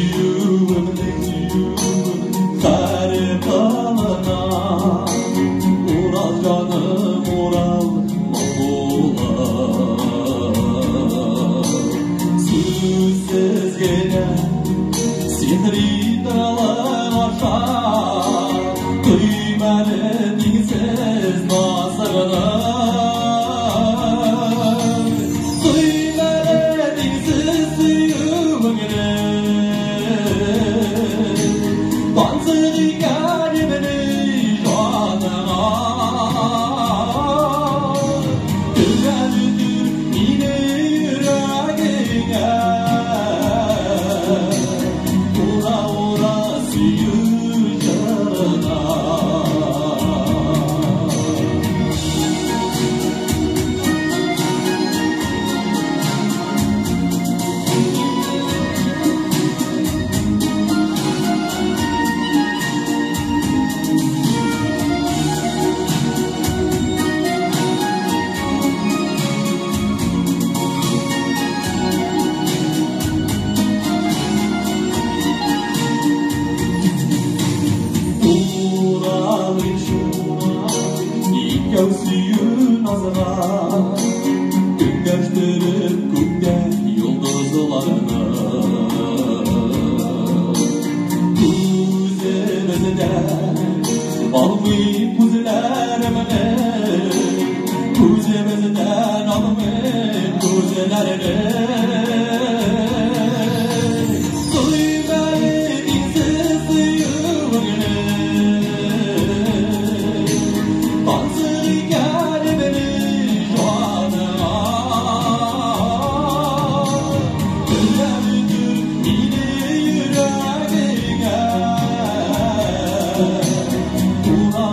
Сөюемнең һәр кылына. Урал җаным, Урал моң Сүзсез генә сихри тынлык аша Төймәле тиңсез назыңны. Төймәле тиңсез сөюеңне. Тансык икән имени җаныңа. Төгәлдер мине йөрәгеңә. Ура, ура, сөю җырына. Урал икәү сөю назга Көнгәштереп күктә йолдызларны. Күзебездән алмый күзләремне, Күзебездән алмый күзләрне. Сөймәле тиңсез сөюеңне. Тансык икән имени җаныңа. Төгәлдер мине йөрәгеңә. Ура,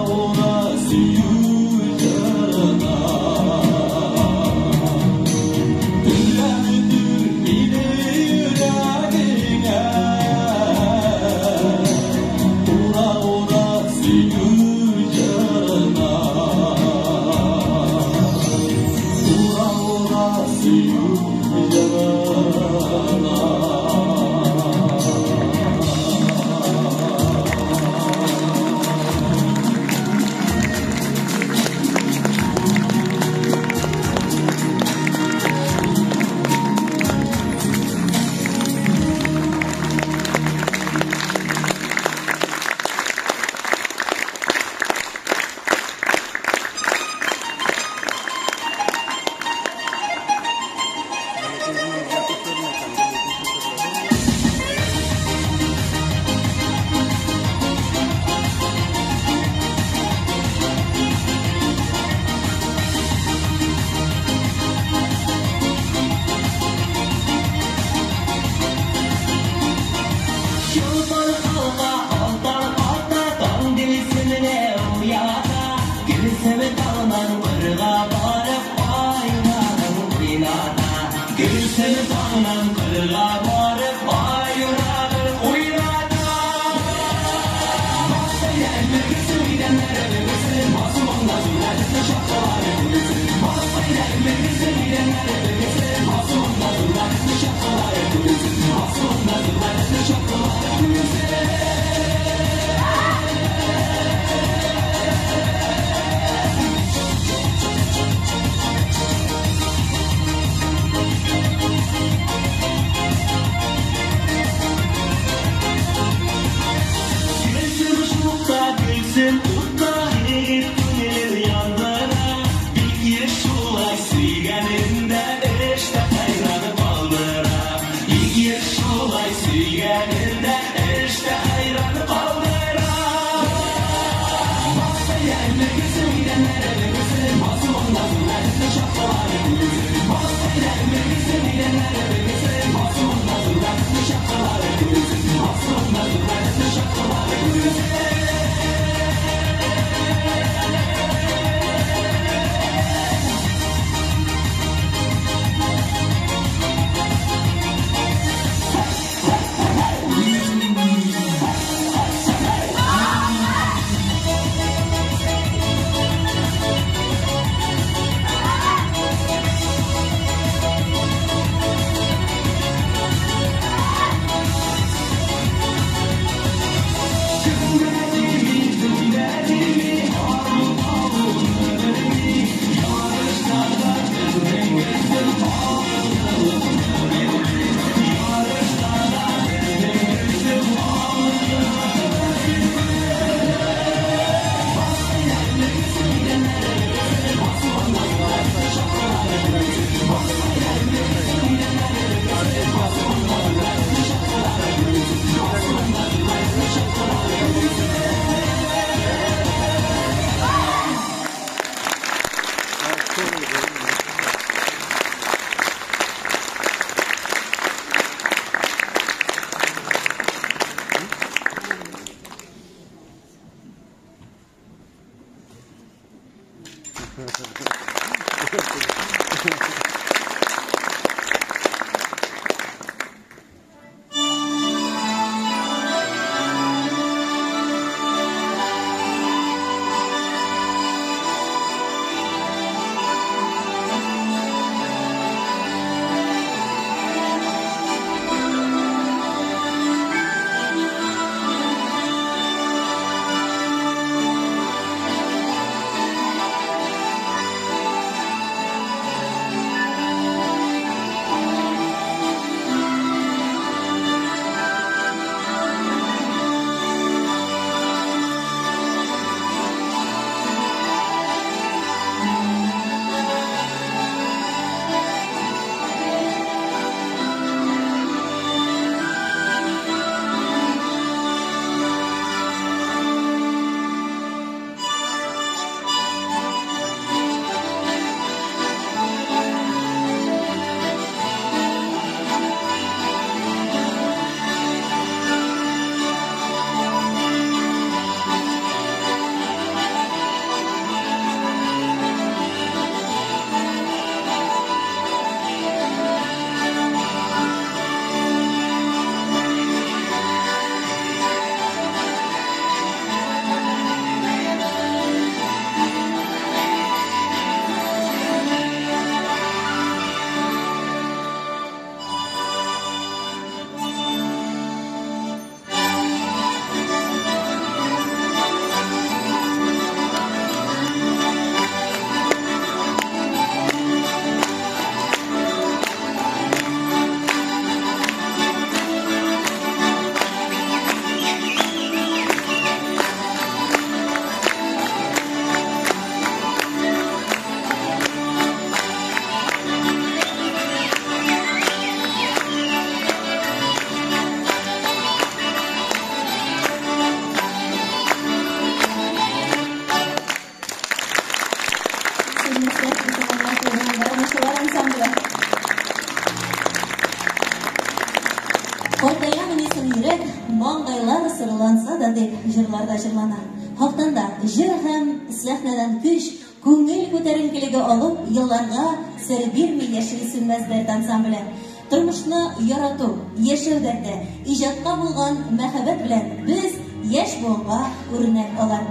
Җырларда җырлана. Хактан да җыр һәм сәхнәдән көч, күңел күтәренкелеге алып, елларга сер бирми яши Сүнмәс дәрт ансамбле. Тормышны ярату, яшәү дәрте, иҗатка булган мәхәббәт белән без яшь буынга үрнәк алар.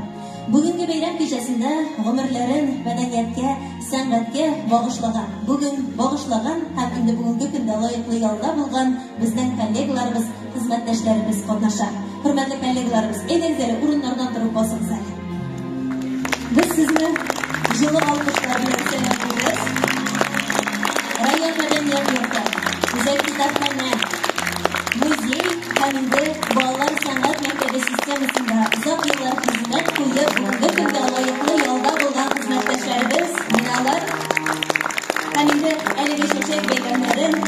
Бүгенге бәйрәм кичәсендә гомерләрен мәдәнияткә, сәнгатькә багышлаган, бүген багышлаган һәм инде бүгенге көндә лаеклы ялда булган безнең коллегаларыбыз, хезмәттәшләребез катнаша. Хөрмәтле коллегаларыбыз, әйдәгез әле урыннардан торып басыгыз әле. Без сезне җылы алкышлар белән сәламлибез. Район мәдәният йорты, үзәк китапханә, музей һәм инде балалар сәнгать мәктәбе системасында озак еллар хезмәт куеп, бүгенге көндә лаеклы ялда булган хезмәттәшләребез менә алар. Һәм инде әлеге чәчәк бәйләмнәрен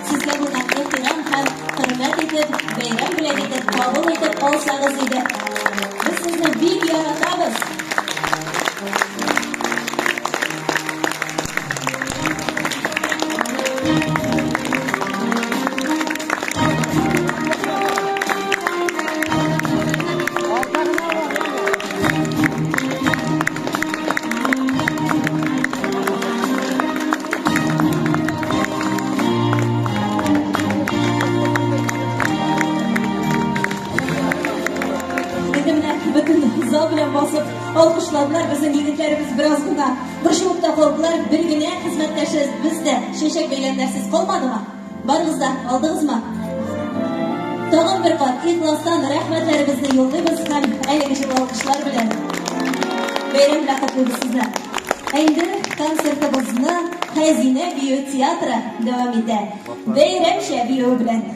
сезгә булган ихтирам һәм хөрмәт итеп, бәйрәм бүләк итеп, кабул итеп алсагыз иде. Без сезне бик яратабыз. Алкышладылар, безнең егетләребез бераз гына борчылып та калдылар. Бер генә хезмәттәшебез дә чәчәк бәйләмнәрсез калмадымы? Барыгыз да алдыгызмы? Тагын бер кат ихластан рәхмәтләребезне юллыйбыз һәм әлеге җылы алкышлар белән бәйрәм белән котлыйбыз сезне. Ә инде концертыбызны Хәзинә бию театры дәвам итә. Бәйрәмчә биюе белән.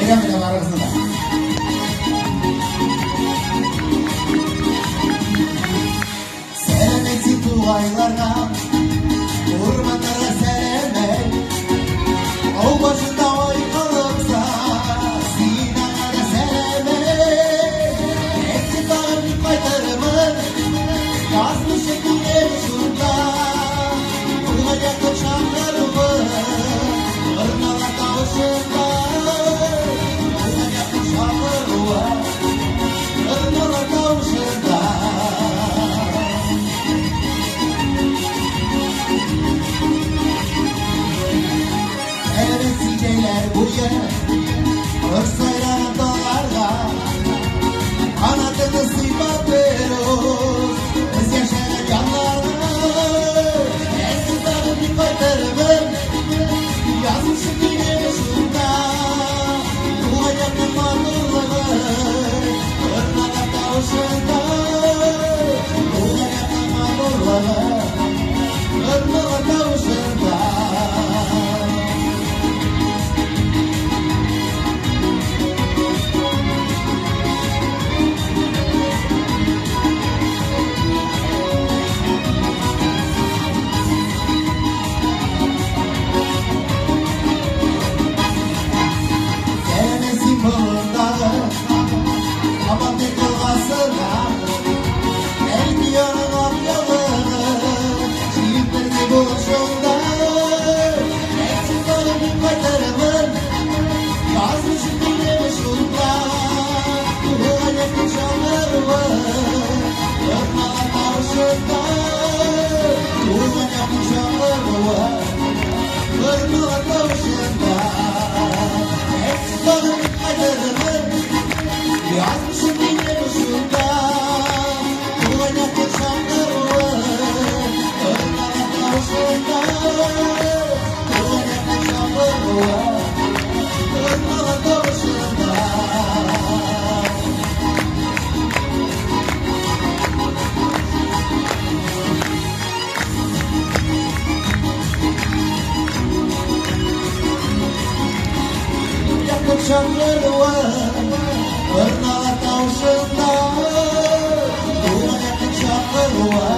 Бәйрәм белән барыгызны да. Сәлам әйтсен тугайларга, урманнарга сәлам әйт. Ау башында ай калыкса, син аңа да сәлам әйт. Әйтсен тагын мин кайтырмын, язмышы күңел шунда. Туган якын чакыруы, ырналар тавышында. Туган якын чакыруы, ырналар тавышында. Сәләмәт җәйләр буе, кыр сайраган талларга, канатыңны сыйпап берүз, без яшәгән яннарга. Әйтсен тагын мин кайтырмын, язмышым минем шунда. Туган якның матурлыгы, ырналар тавышында. Туган якның матурлыгы, ырналар тавышында. Сәләмәсин болындагы Абанты елгасына, Әлки ярың ак ялыгы, Җилперди булыр шунда. Әйтсен тагын мин кайтырмын, язмышым минем шунда. Туган якның чакыруы, ырналар тавышында. Туган якның чакыруы, ырналар тавышында. Әйтсен тагын мин кайтырмын, язмышым минем шунда. Туган якның чакыруы, ырналар тавышында. Туган якның чакыруы, ырналар тавышында. Якын чакыруы, ырналар тавышында. Туган якын чакыруы,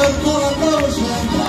ырналар тавышында.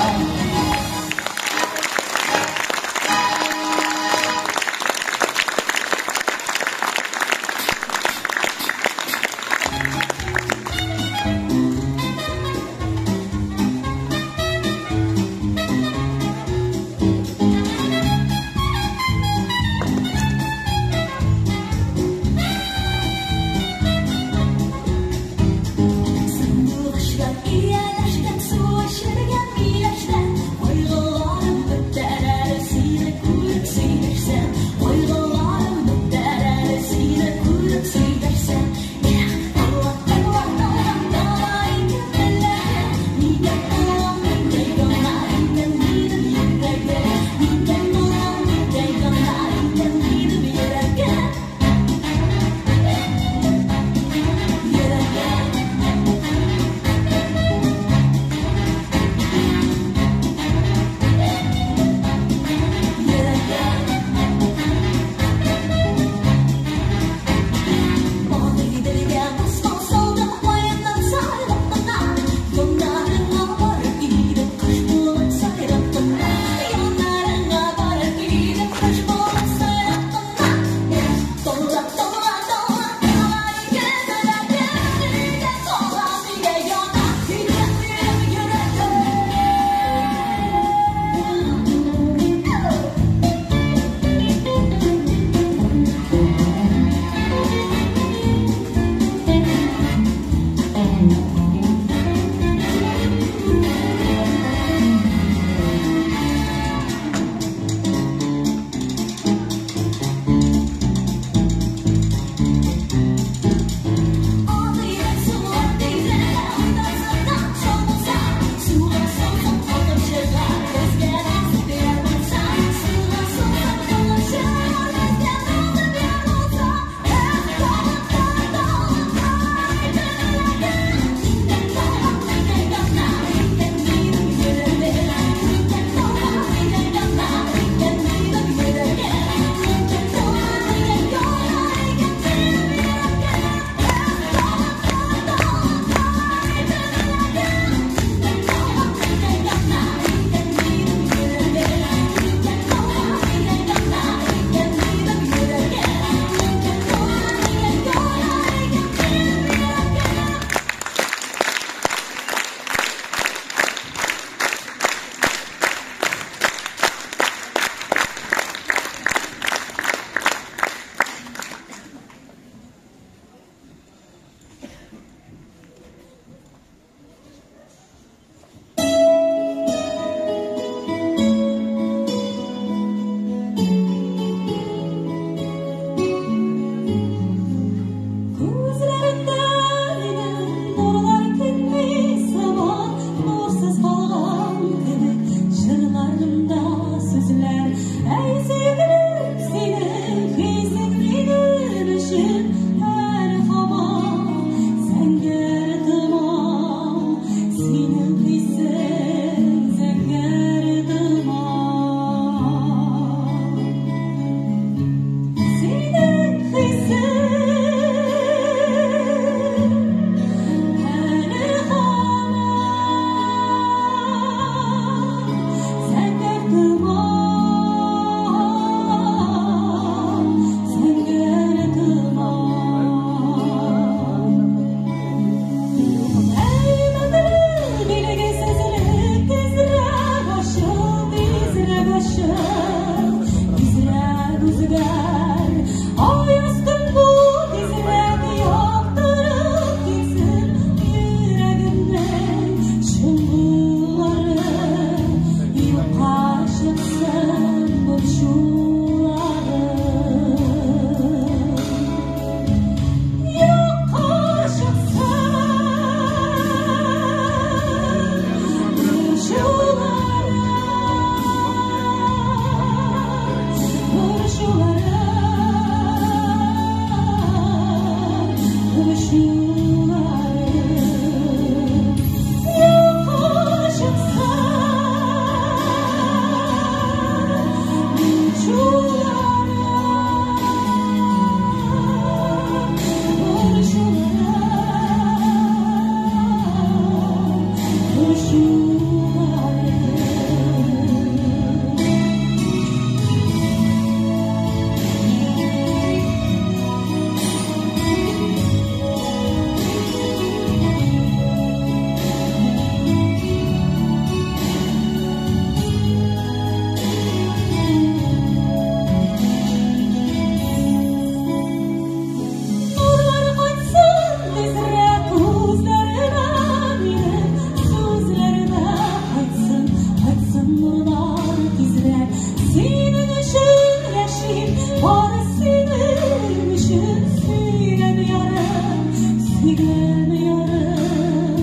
Бары синең өчен сөйгән ярым, сөйгән ярым,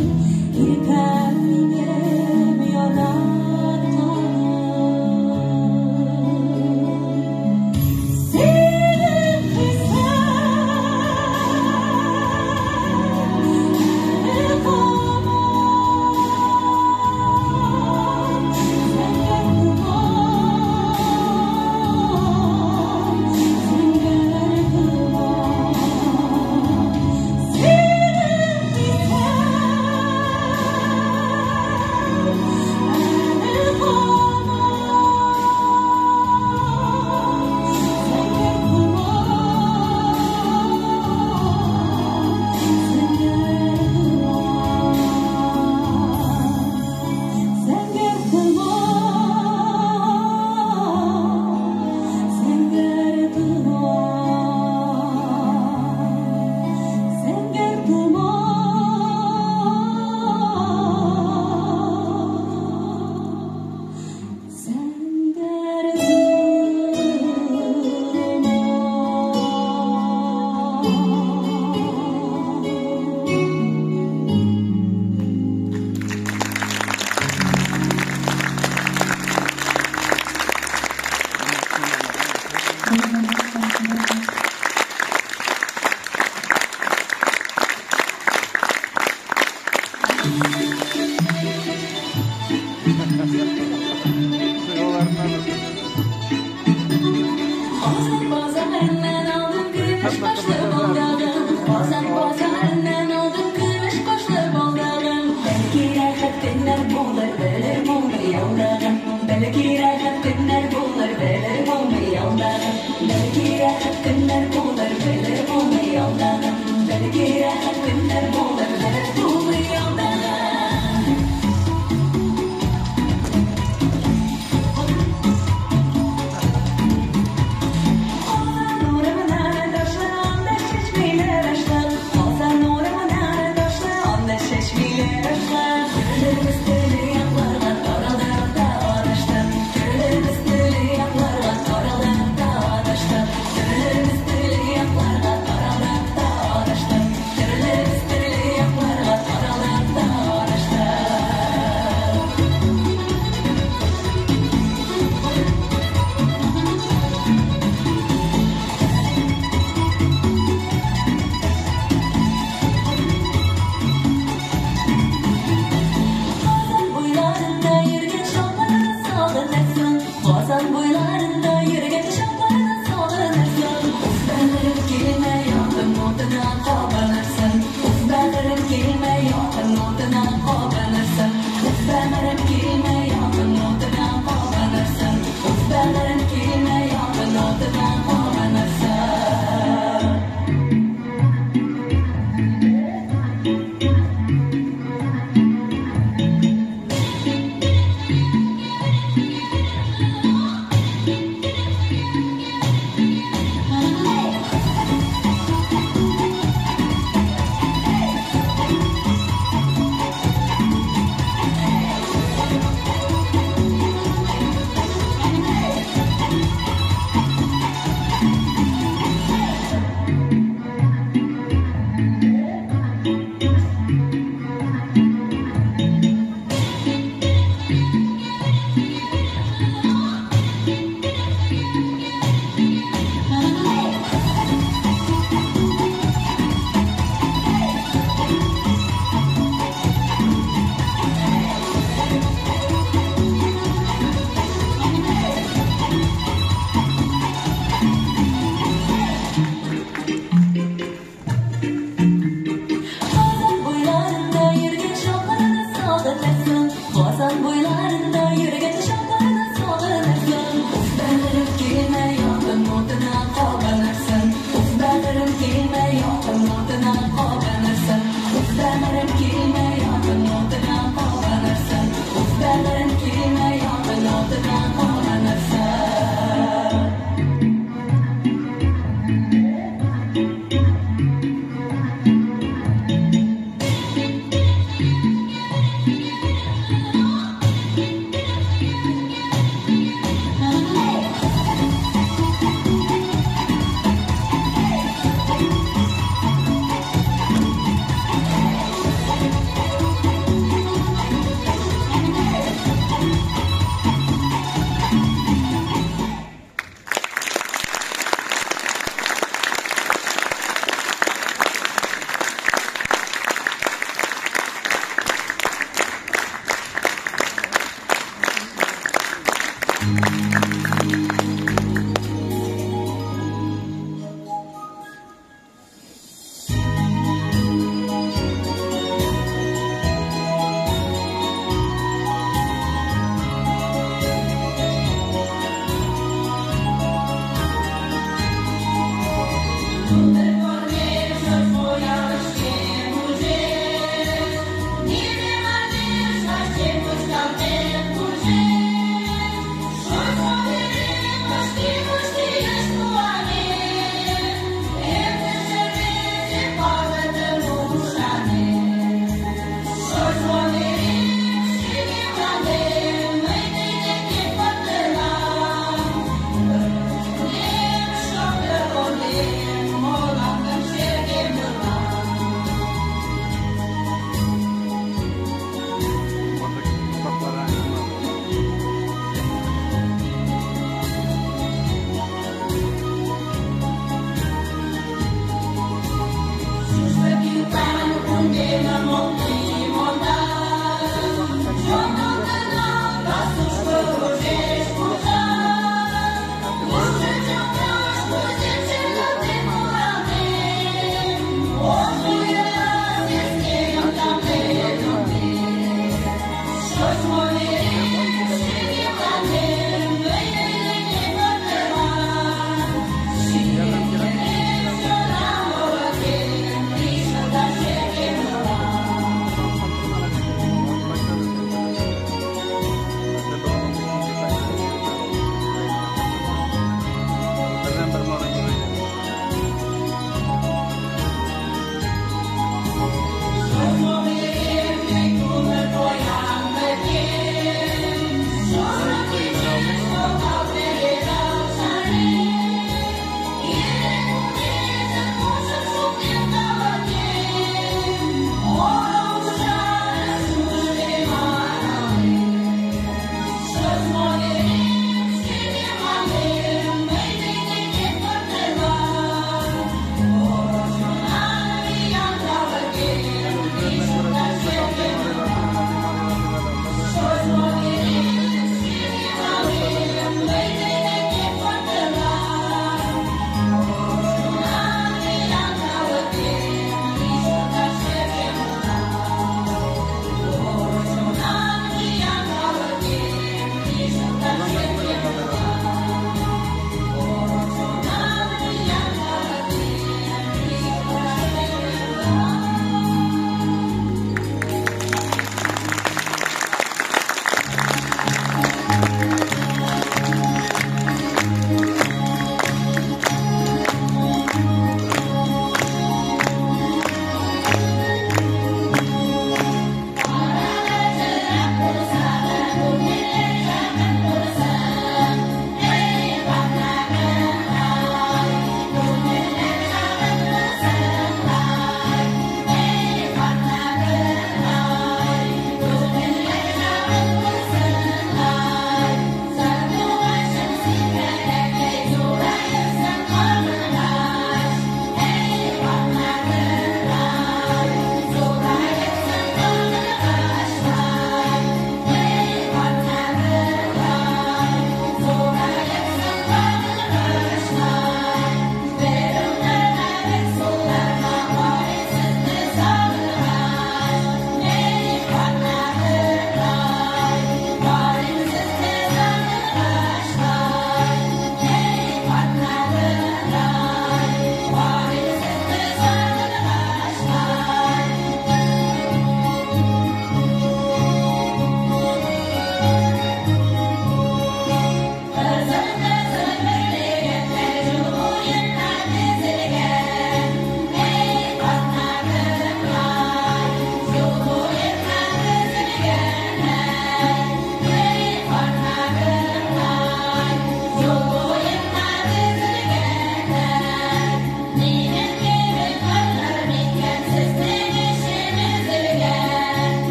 иркәм минем яратканым. Синең хисләр әле һаман зәңгәр томан, зәңгәр томан. Синең хисләр әле һаман зәңгәр томан, зәңгәр томан, зәңгәр томан, зәңгәр томан, зәңгәр томан, зәңгәр томан. Казан базарыннан алдым көмеш кашлы балдагын. Казан базарыннан алдым көмеш кашлы балдагын. Бәлки рәхәт көннәр булыр, белер булмый алдагын. Бәлки рәхәт көннәр булыр, белер булмый алдагын. Бәлки рәхәт көннәр булыр, белер булмый алдагын. Бәлки рәхәт көннәр булыр, белер булмый алдагын. Казан урамына ташлы, анда чәчмиләр ашлы. Казан урамына ташлы, анда чәчмиләр ашлы. Төрлебез төрле якларга таралдык та адаштык. Төрлебез төрле якларга таралдык та адаштык. Төрлебез төрле якларга таралдык та адаштык. Төрлебез төрле якларга таралдык та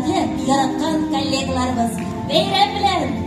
Хөрмәтле, яраткан коллегаларыбыз, бәйрәм белән!